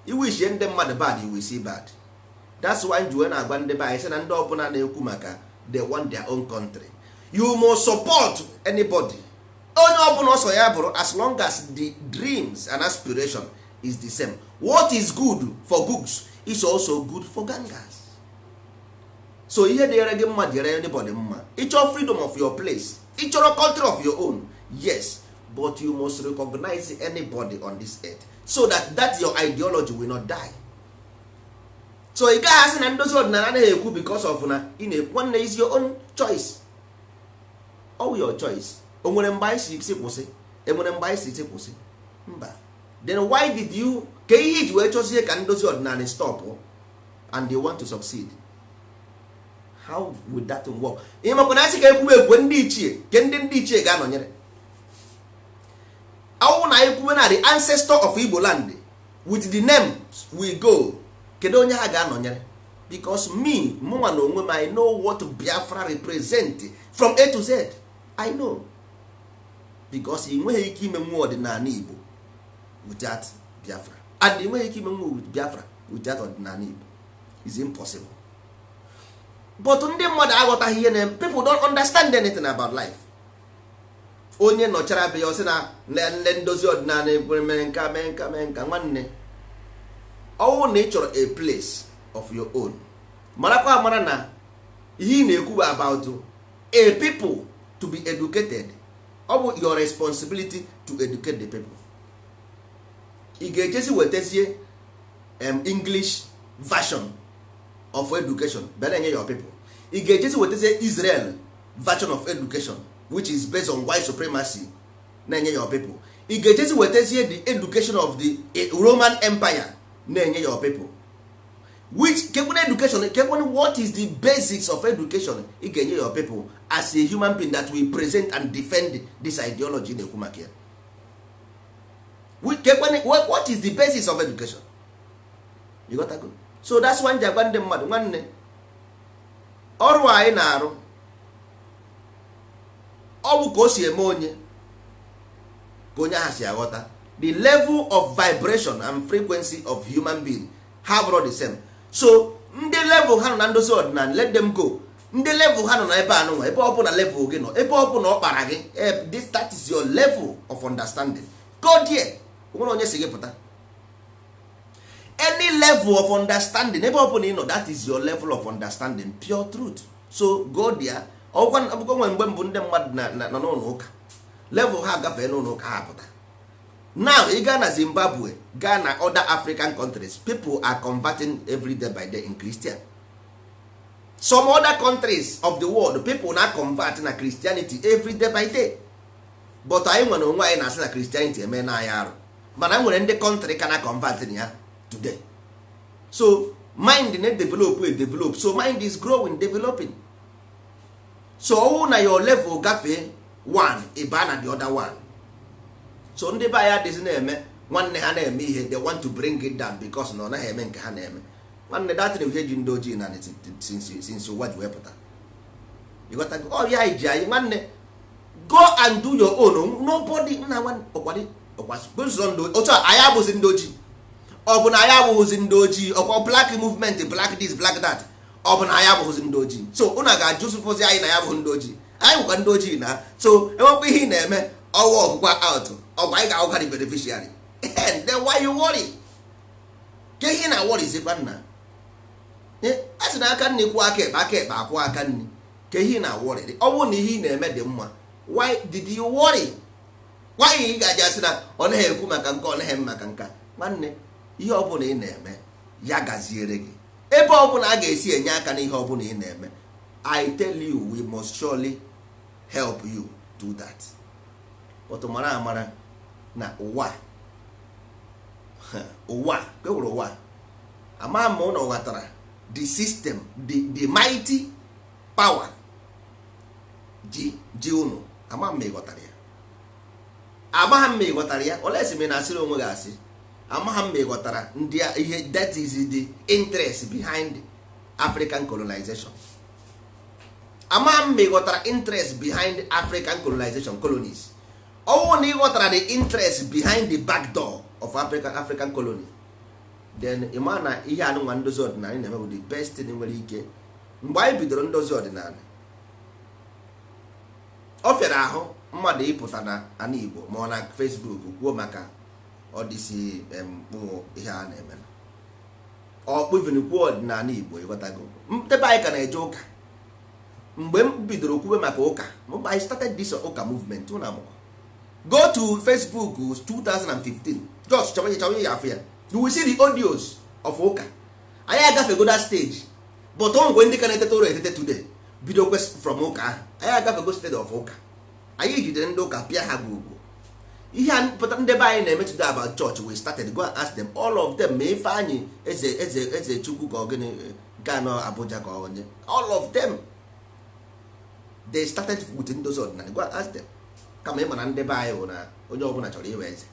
I wishie ndị mmadụ bad, you will see bad. That's why nji wee na-agwa ndị be anyị sị na ndị ọbụla na-ekwu maka they want their own country, you must support anybody, onye ọbụla ọsọ ya bụrụ, as long as the dreams and aspiration is the same. What is good for goods is also good for gangers. So ihe dịrị gị mma dịrị anybody mma. Ịchọ freedom of your place, ịchọrọ country of your own, yes, but you must recognize anybody on this earth so that your ideology will not die. So ị gaghị asị na ndozi ọdịnala anaghị ekwu because of na ị na-ekwu. Nwanne, is your own choice, all your choice. O nwere mgbe anyị si kwụsị? Enwere mgbe anyị si kwụsị? Mba. Then why did you, ka ihe iji wee chọzie ka ndozi ọdịnala stop and they want to succeed? How would that work? Ị makwa na asị ka ekwube ekwe ndị ichie, ke ndị ichie ga-anọnyere awụ na anyị kwube na the ancestor of Igbo land with the name we go, kedu onye ha ga-anọnyere? Because me, mụnwa na onwe m, I know what Biafra represent from A to Z. I know, because ị nweghị ike ime nwa ọdịnala Igbo without Biafra, and ị nweghị ike ime nwa with Biafra without ọdịnala Igbo. Is impossible. But ndị mmadụ aghọtaghị ihe na people don't understand anything about life. Onye nọchara be ya, ọ sị na nle ndozi ọdịnala ekwere mere nka, mee nka, mee nka. Nwanne, ọwụ na ị chọrọ a place of your own, marakwa amara na ihe ị na-ekwu bụ about a people to be educated. Ọ bụ your responsibility to educate the people. Ị ga-ejezi wetazie English version of education bịa na-enye your people? Ị ga-ejezi wetazie Israel version of education, which is based on white supremacy, na-enye your people? Ị ga-ejezi wetazie the education of the Roman Empire na-enye your people? Which kekwen education, kekwen, what is the basics of education ị ga-enye your people as a human being that will present and defend this ideology na-ekwu maka ya? Kekwen, what is the basis of education you got to go? So that's why ji agwa ndị mmadụ, nwanne, ọrụ anyị na-arụ, ọ bụ ka o si eme onye ka onye ahụ si aghọta. The level of vibration and frequency of human being ha bụrụ the same. So ndị level ha nọ na ndozi ọdịnala, let them go. Ndị level ha nọ na ebe anụnwa, ebe ọ bụla level gị nọ, ebe ọ bụla ọ kpara gị, this, that is your level of understanding, go there. Nwere onye si gị pụta any level of understanding. Ebe ọ bụla ị nọ, that is your level of understanding, pure truth, so go there. Ọbụkwa nwe mgbe mbụ ndị mmadụ nọ n'ụlọ ụka, level ha gafee n'ụlọ ụka, ha pụta. Now ị gaa na Zimbabwe, gaa na other African countries, people are converting every day by day in Christian. Some other countries of the world, people na convert na Christianity every day by day. But anyị nwere onwe anyị na-asị na Christianity eme na anyị arụ, mana nwere ndị country ka na convert na ya today. So mind na develop, a develop, so mind is growing, developing. So ọwụ na your level gafee one, ịba na the other one. So ndị be anyị adịghị na-eme, nwanne, ha na-eme ihe, they want to bring it down because na ọ naghị eme nke ha na-eme. Nwanne, datin ihe ji ndị ojii na since ụwa ji wee pụta. Ịghọtago? Ọ ya ji anyị, nwanne, go and do your own. Nobody nna nwanne ọkwado ọkwa ndị otu a. Anyị abụghịzi ndị ojii. Ọ bụ na anyị abụghịzi ndị ojii? Ọkwa black movement, black this, black that. Ọ bụ na anyị abụghịzi ndị ojii? So ụnụ ga-ajụ sụpụzi anyị na ya abụghị ndị ojii? Anyị bụkwa ndị ojii na. So enwekwa ihe ị na-eme, ọwa ọgwụkwa out, ọgwa anyị ga-awụkwa the beneficiary. Then why you worry? Ke ihe na worry zikwa nna? A sị na aka nri kwụọ aka ekpe, aka ekpe akwụ aka nri. Ke ihe na worry? Ọ bụrụ na ihe ị na-eme dị mma, why did you worry? Why ị ga-aja sị na ọ naghị ekwu maka nke, ọ naghị eme maka nka? Nwanne, ihe ọbụla ị na-eme, ya gaziere gị. Ebe ọbụla a ga-esi enye aka n'ihe ọbụla ị na-eme, I tell you, we must surely help you do that. But mara amara na ụwa, ụwa kwewere ụwa ama ma ụnụ ghọtara the system, the mighty power ji ji unu. Ama m ị ghọtara ya, amagha m ma ị ghọtara ya. Olesi m na-asịrị onwe gị asị? Amagha m ma ị ghọtara ndị ihe, that is the interest behind African colonization. Amagha m ma ị ghọtara interest behind African colonization, colonies. Ọwụ na ị ghọtara the interest behind the back door of African colony, then ị ma na ihe anụnwa ndozi ọdịnala na-eme bụ the best thing nwere ike. Mgbe anyị bidoro ndozi ọdịnala, ọ fịara ahụ mmadụ ịpụta na ana Igbo ma ọ na Facebook kwuo maka ọdịsi mkpụ ihe a na-eme, ọkpụ even kwuo ọdịnala Igbo. Ịghọtago? Ebe anyị ka na-eje ụka, mgbe m bidoro kwube maka ụka, I started this ụka movement. Ụna amụkọ, go to Facebook 2015, just chọwa chọwa ya, afụ ya. You will see the audios of ụka. Anyị agafego that stage, but o nwekwe ndị ka na-etete ụra etete today bido from ụka ahụ. Anyị agafego stage of ụka. Anyị jidere ndị ụka pịa ha gwugwu. Ihe pụta ndị be anyị na-eme today about church, we started. Go and ask them, all of them. Ma Ifeanyị eze eze eze Chukwu ka ọ gịnị nke anọ Abuja ka ọ onye, all of them, they started with ndozi ọdịnala. Go and ask them. Kama ịma na ndị be anyị bụ na onye ọbụla chọrọ ịbụ eze.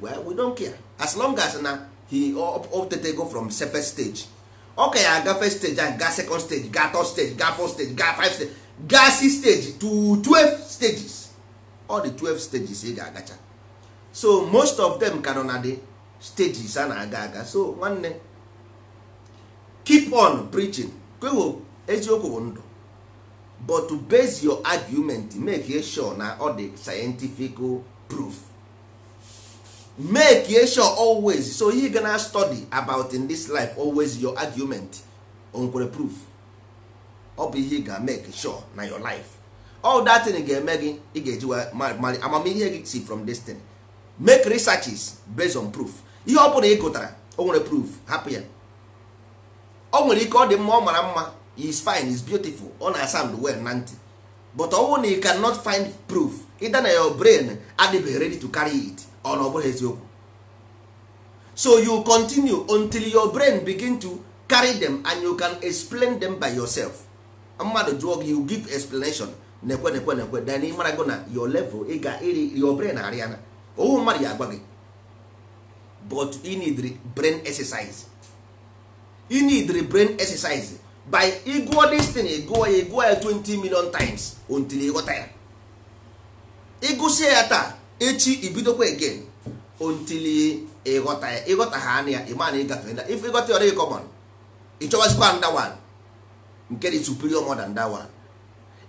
We don't care as long as na he go from first stage. Ọ ka ya aga first stage and gaa second stage, gaa third stage, gaa fourth stage, gaa five stage, gaa six stage to 12 stages. All the 12 stages ị ga-agacha. So most of them ka nọ na the stages a na-aga aga. So nwanne, keep on preaching. Kwewo eziokwu bụ ndụ, but to base your argument, make sure na ọ dị scientific proof. Make sure always. So you gonna study about in this life, always your argument onkwere proof. Ọ bụ ihe ị ga make sure na your life, all that thing ga-eme gị, ị ga-eji amamihe gị si from this thing. Make researches based on proof. Ihe ọ bụla ị gụtara o nwere proof, hapụ ya. O nwere ike ọ dị mma, ọ mara mma, is fine, is beautiful, ọ na sound well na ntị, but ọ bụrụ na you cannot find proof, either na your brain adịbeghị ready to carry it or na ọ bụghị eziokwu. So you continue until your brain begin to carry them and you can explain them by yourself. Mmadụ jụọ gị, you give explanation, nekwe nekwe nekwe. Then ị mara go na your level ị ga iri, your brain arịana owu mmadụ ya agwa gị. But you need brain exercise. You need brain exercise by ịgụọ this thing, ịgụọ ya, ịgụọ ya 20 million times until ịghọta ya. Ịgụsie ya taa, echi ibidokwa again until ịghọta ya. Ịghọta ha anya ya, ịma na ịgafe na if ịghọta ya, ọ dịghị common. Ịchọwazikwa nda one nke dị superior more than that one.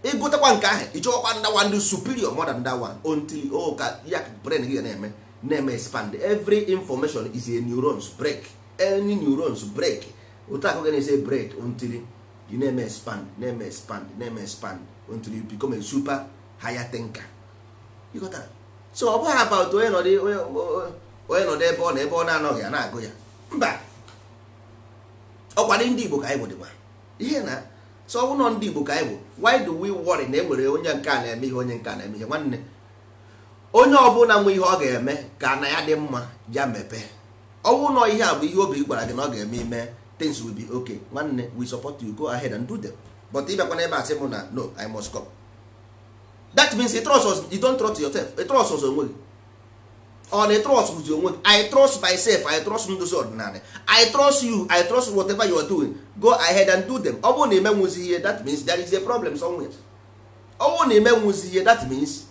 Ịgụtakwa nke ahụ, ịchọwakwa nda one dị superior more than that one, until o ka ya brain gị na-eme na-eme expand. Every information is a neurons break, any neurons break. Otu akụ gị na-ese break until you na-eme expand, na-eme expand, na-eme expand until you become a super higher thinker. You got that? So ọ bụghị about onye nọdụ onye nọdụ ebe ọ na ebe ọ na-anọghị a na-agụ ya. Mba, ọkwa ndị Igbo ka anyị bụ dịkwa ihe na. So ọ bụrụ ndị Igbo ka anyị bụ, why do we worry na e nwere onye nke a na-eme ihe, onye nke a na-eme ihe? Nwanne, onye ọbụla nwe ihe ọ ga-eme ka na ya dị mma, ya mepee. Ọ bụrụ na ihe a bụ ihe obi gwara gị na ọ ga-eme ime, things will be okay. Nwanne, we support you, go ahead and do them. But ịbịakwa n'ebe a sị mụ na no, I must come, that means you trust us, you don't trust yourself. You trust us onwe gị, ọ na trust with onwe gị. I trust myself, I trust ndozi ọdịnala, I trust you, I trust whatever you are doing. Go ahead and do them. Ọ bụrụ na imenwuzi ihe, that means there is a problem somewhere. Ọ bụrụ na imenwuzi ihe, that means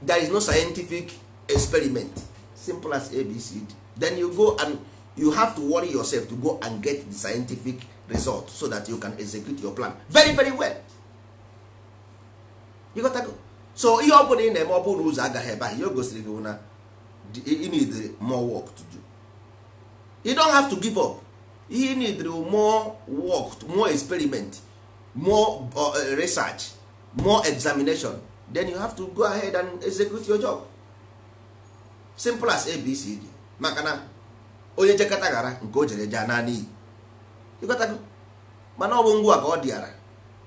there is no scientific experiment. Simple as ABCD. Then you go and you have to worry yourself to go and get the scientific result so that you can execute your plan very very well. You got to go. So ihe ọ bụla ị na-eme, ọ bụrụ na ụzọ agaghị ebe ahụ, ihe o gosiri gị bụ na you need more work to do. You don't have to give up. You need more work, more experiment, more research, more examination. Then you have to go ahead and execute your job. Simple as ABCD. Maka na onye jekọta gara nke o jere jee naanị iyi. Ịghọtago? Mana ọ bụ ngwa ka ọ dịara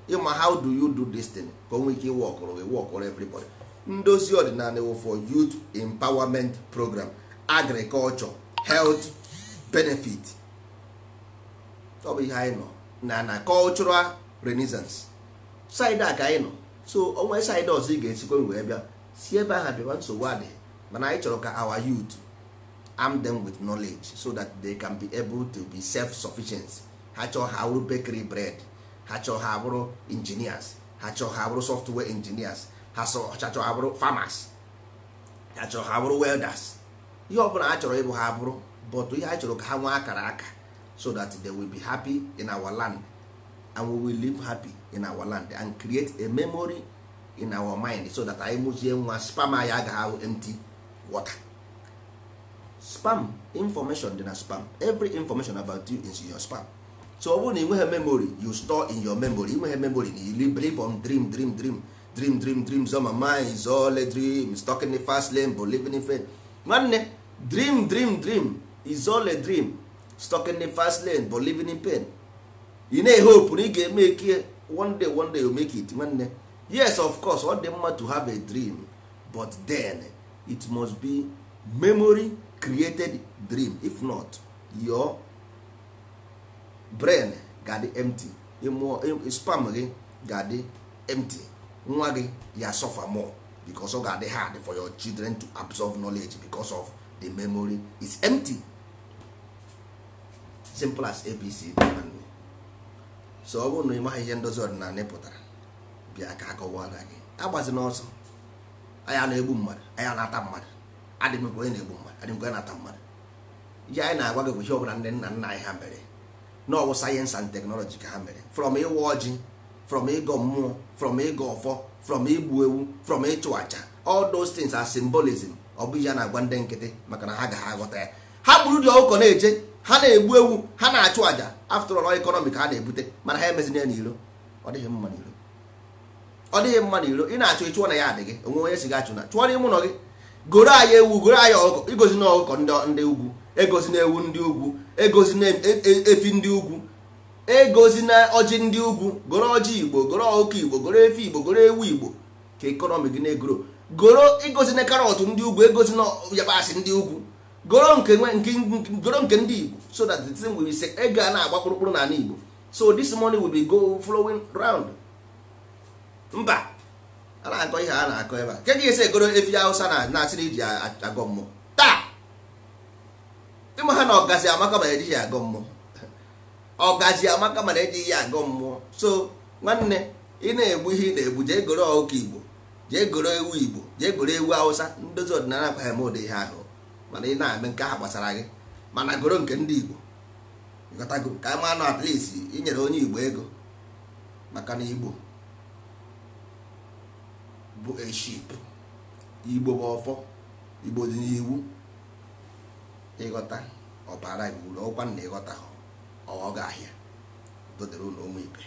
ịma how do you do this thing ka o nwee ike ịwọkụrụ gị, wọkụrụ everybody. Ndozi ọdịnala wụ for youth empowerment program, agriculture, health benefit. Ọ bụ ihe anyị nọ na cultural renaissance side a ka anyị nọ. So onwe side ọzọ ị ga-esikwe wee bịa si ebe ahụ bịaba, nsogbu adịghị. Mana anyị chọrọ ka our youth, arm them with knowledge so that they can be able to be self-sufficient. Ha chọọ, ha bụrụ bakery bread. Ha chọọ, ha bụrụ engineers. Ha chọọ, ha bụrụ software engineers. Ha chọọ, ha bụrụ farmers. Ha chọọ, ha bụrụ welders. Ihe ọbụla ha chọrọ ịbụ, ha bụrụ. But ihe ha chọrọ ka ha nwee akara aka so that they will be happy in our land and we will live happy in our land and create a memory in our mind so that anyị mụzie nwa, sperm anyị agaghị ahụ empty water. Sperm information dị na sperm. Every information about you is in your sperm. So ọ bụrụ na ị nweghị memory, you store in your memory. Ị nweghị memory na you believe on dream, dream, dream, dream, dream, dreams on my mind is all a dream, stuck in the fast lane but living in faith. Nwanne, dream, dream, dream is all a dream. Stuck in the fast lane but living in pain. Ị na-ehope na ị ga-eme eke one day, one day you make it. Nwanne, yes, of course ọ dị mma to have a dream, but then it must be memory created dream. If not, your brain ga-adị empty. Spam gị ga-adị empty. Nwa gị ya suffer more because ọ ga-adị hard for your children to absorb knowledge because of the memory is empty. Simple as ABCD. So ọ bụrụ na ị maghị ihe ndozi ọdịnala pụtara, bịa ka akọwara gị. Agbazi n'ọsọ. Anyị na-egbu mmadụ, anyị na-ata mmadụ. Adịmkwa onye na-egbu mmadụ, adịmkwa onye na-ata mmadụ. Ihe anyị na-agwa gị bụ ihe ọbụla ndị nna nna anyị ha mere n'ọwụ science and technology ka ha mere, from ịwa ọjị, from ịgọ mmụọ, from ịgọ ọfọ, from igbu ewu, from ịchụ aja. All those things are symbolism. Ọ bụ ihe a na-agwa ndị nkịtị maka na ha gaghị aghọta ya. Ha gburu dị ọkụkọ na-eje, ha na-egbu ewu, ha na-achụ aja. After all, economy ka ha na-ebute, mana ha emezina ya n'iro. Ọ dịghị mma n'iro, ọ dịghị mma n'iro. Ị na-achụ, ịchụọ na ya adịghị onwe onye si gị achụ na chụọ n'ime ụlọ gị. Goro anyị ewu, goro anyị ọkụkọ. Igozi na ọkụkọ ndị ugwu, egozi na ewu ndị ugwu, egozi na efi ndị ugwu, egozi na ọjị ndị ugwu. Goro ọjị Igbo, goro ọkụkọ Igbo, goro efi Igbo, goro ewu Igbo, ka economy gị na-egoro. Goro igozi na carrot ndị ugwu, egozi na yabasị ndị ugwu. Goro nke goro nke ndị Igbo, so that the thing will be ego a na-agba kpụrụkpụrụ n'ala Igbo. So this money will be go flowing round. Mba, a na-akọ ihe a na-akọ ebe a ke gị esi egoro efi Hausa na na-asị na iji agọ mmụọ taa. Ịma ha na ọgazi amaka mana ejighị agọ mmụọ. Ọgazi amaka mana ejighị ya agọ mmụọ. So nwanne, ị na-egbu ihe ị na-egbu, jee goro ọkụkọ Igbo, jee goro ewu Igbo, jee goro ewu Hausa. Ndozi ọdịnala akwaghị eme ụdị ihe ahụ, mana ị na-eme nke ahụ gbasara gị, mana goro nke ndị Igbo. Ịghọtago? Ka ama nọ at least inyere onye Igbo ego, maka na Igbo bụ a ship, Igbo bụ ọfọ, Igbo dị n'iwu. Ịghọta ọbara gị uru ọkwa na ịghọta ọghọ gị ahịa dodere ụlọ ụmụ ibe.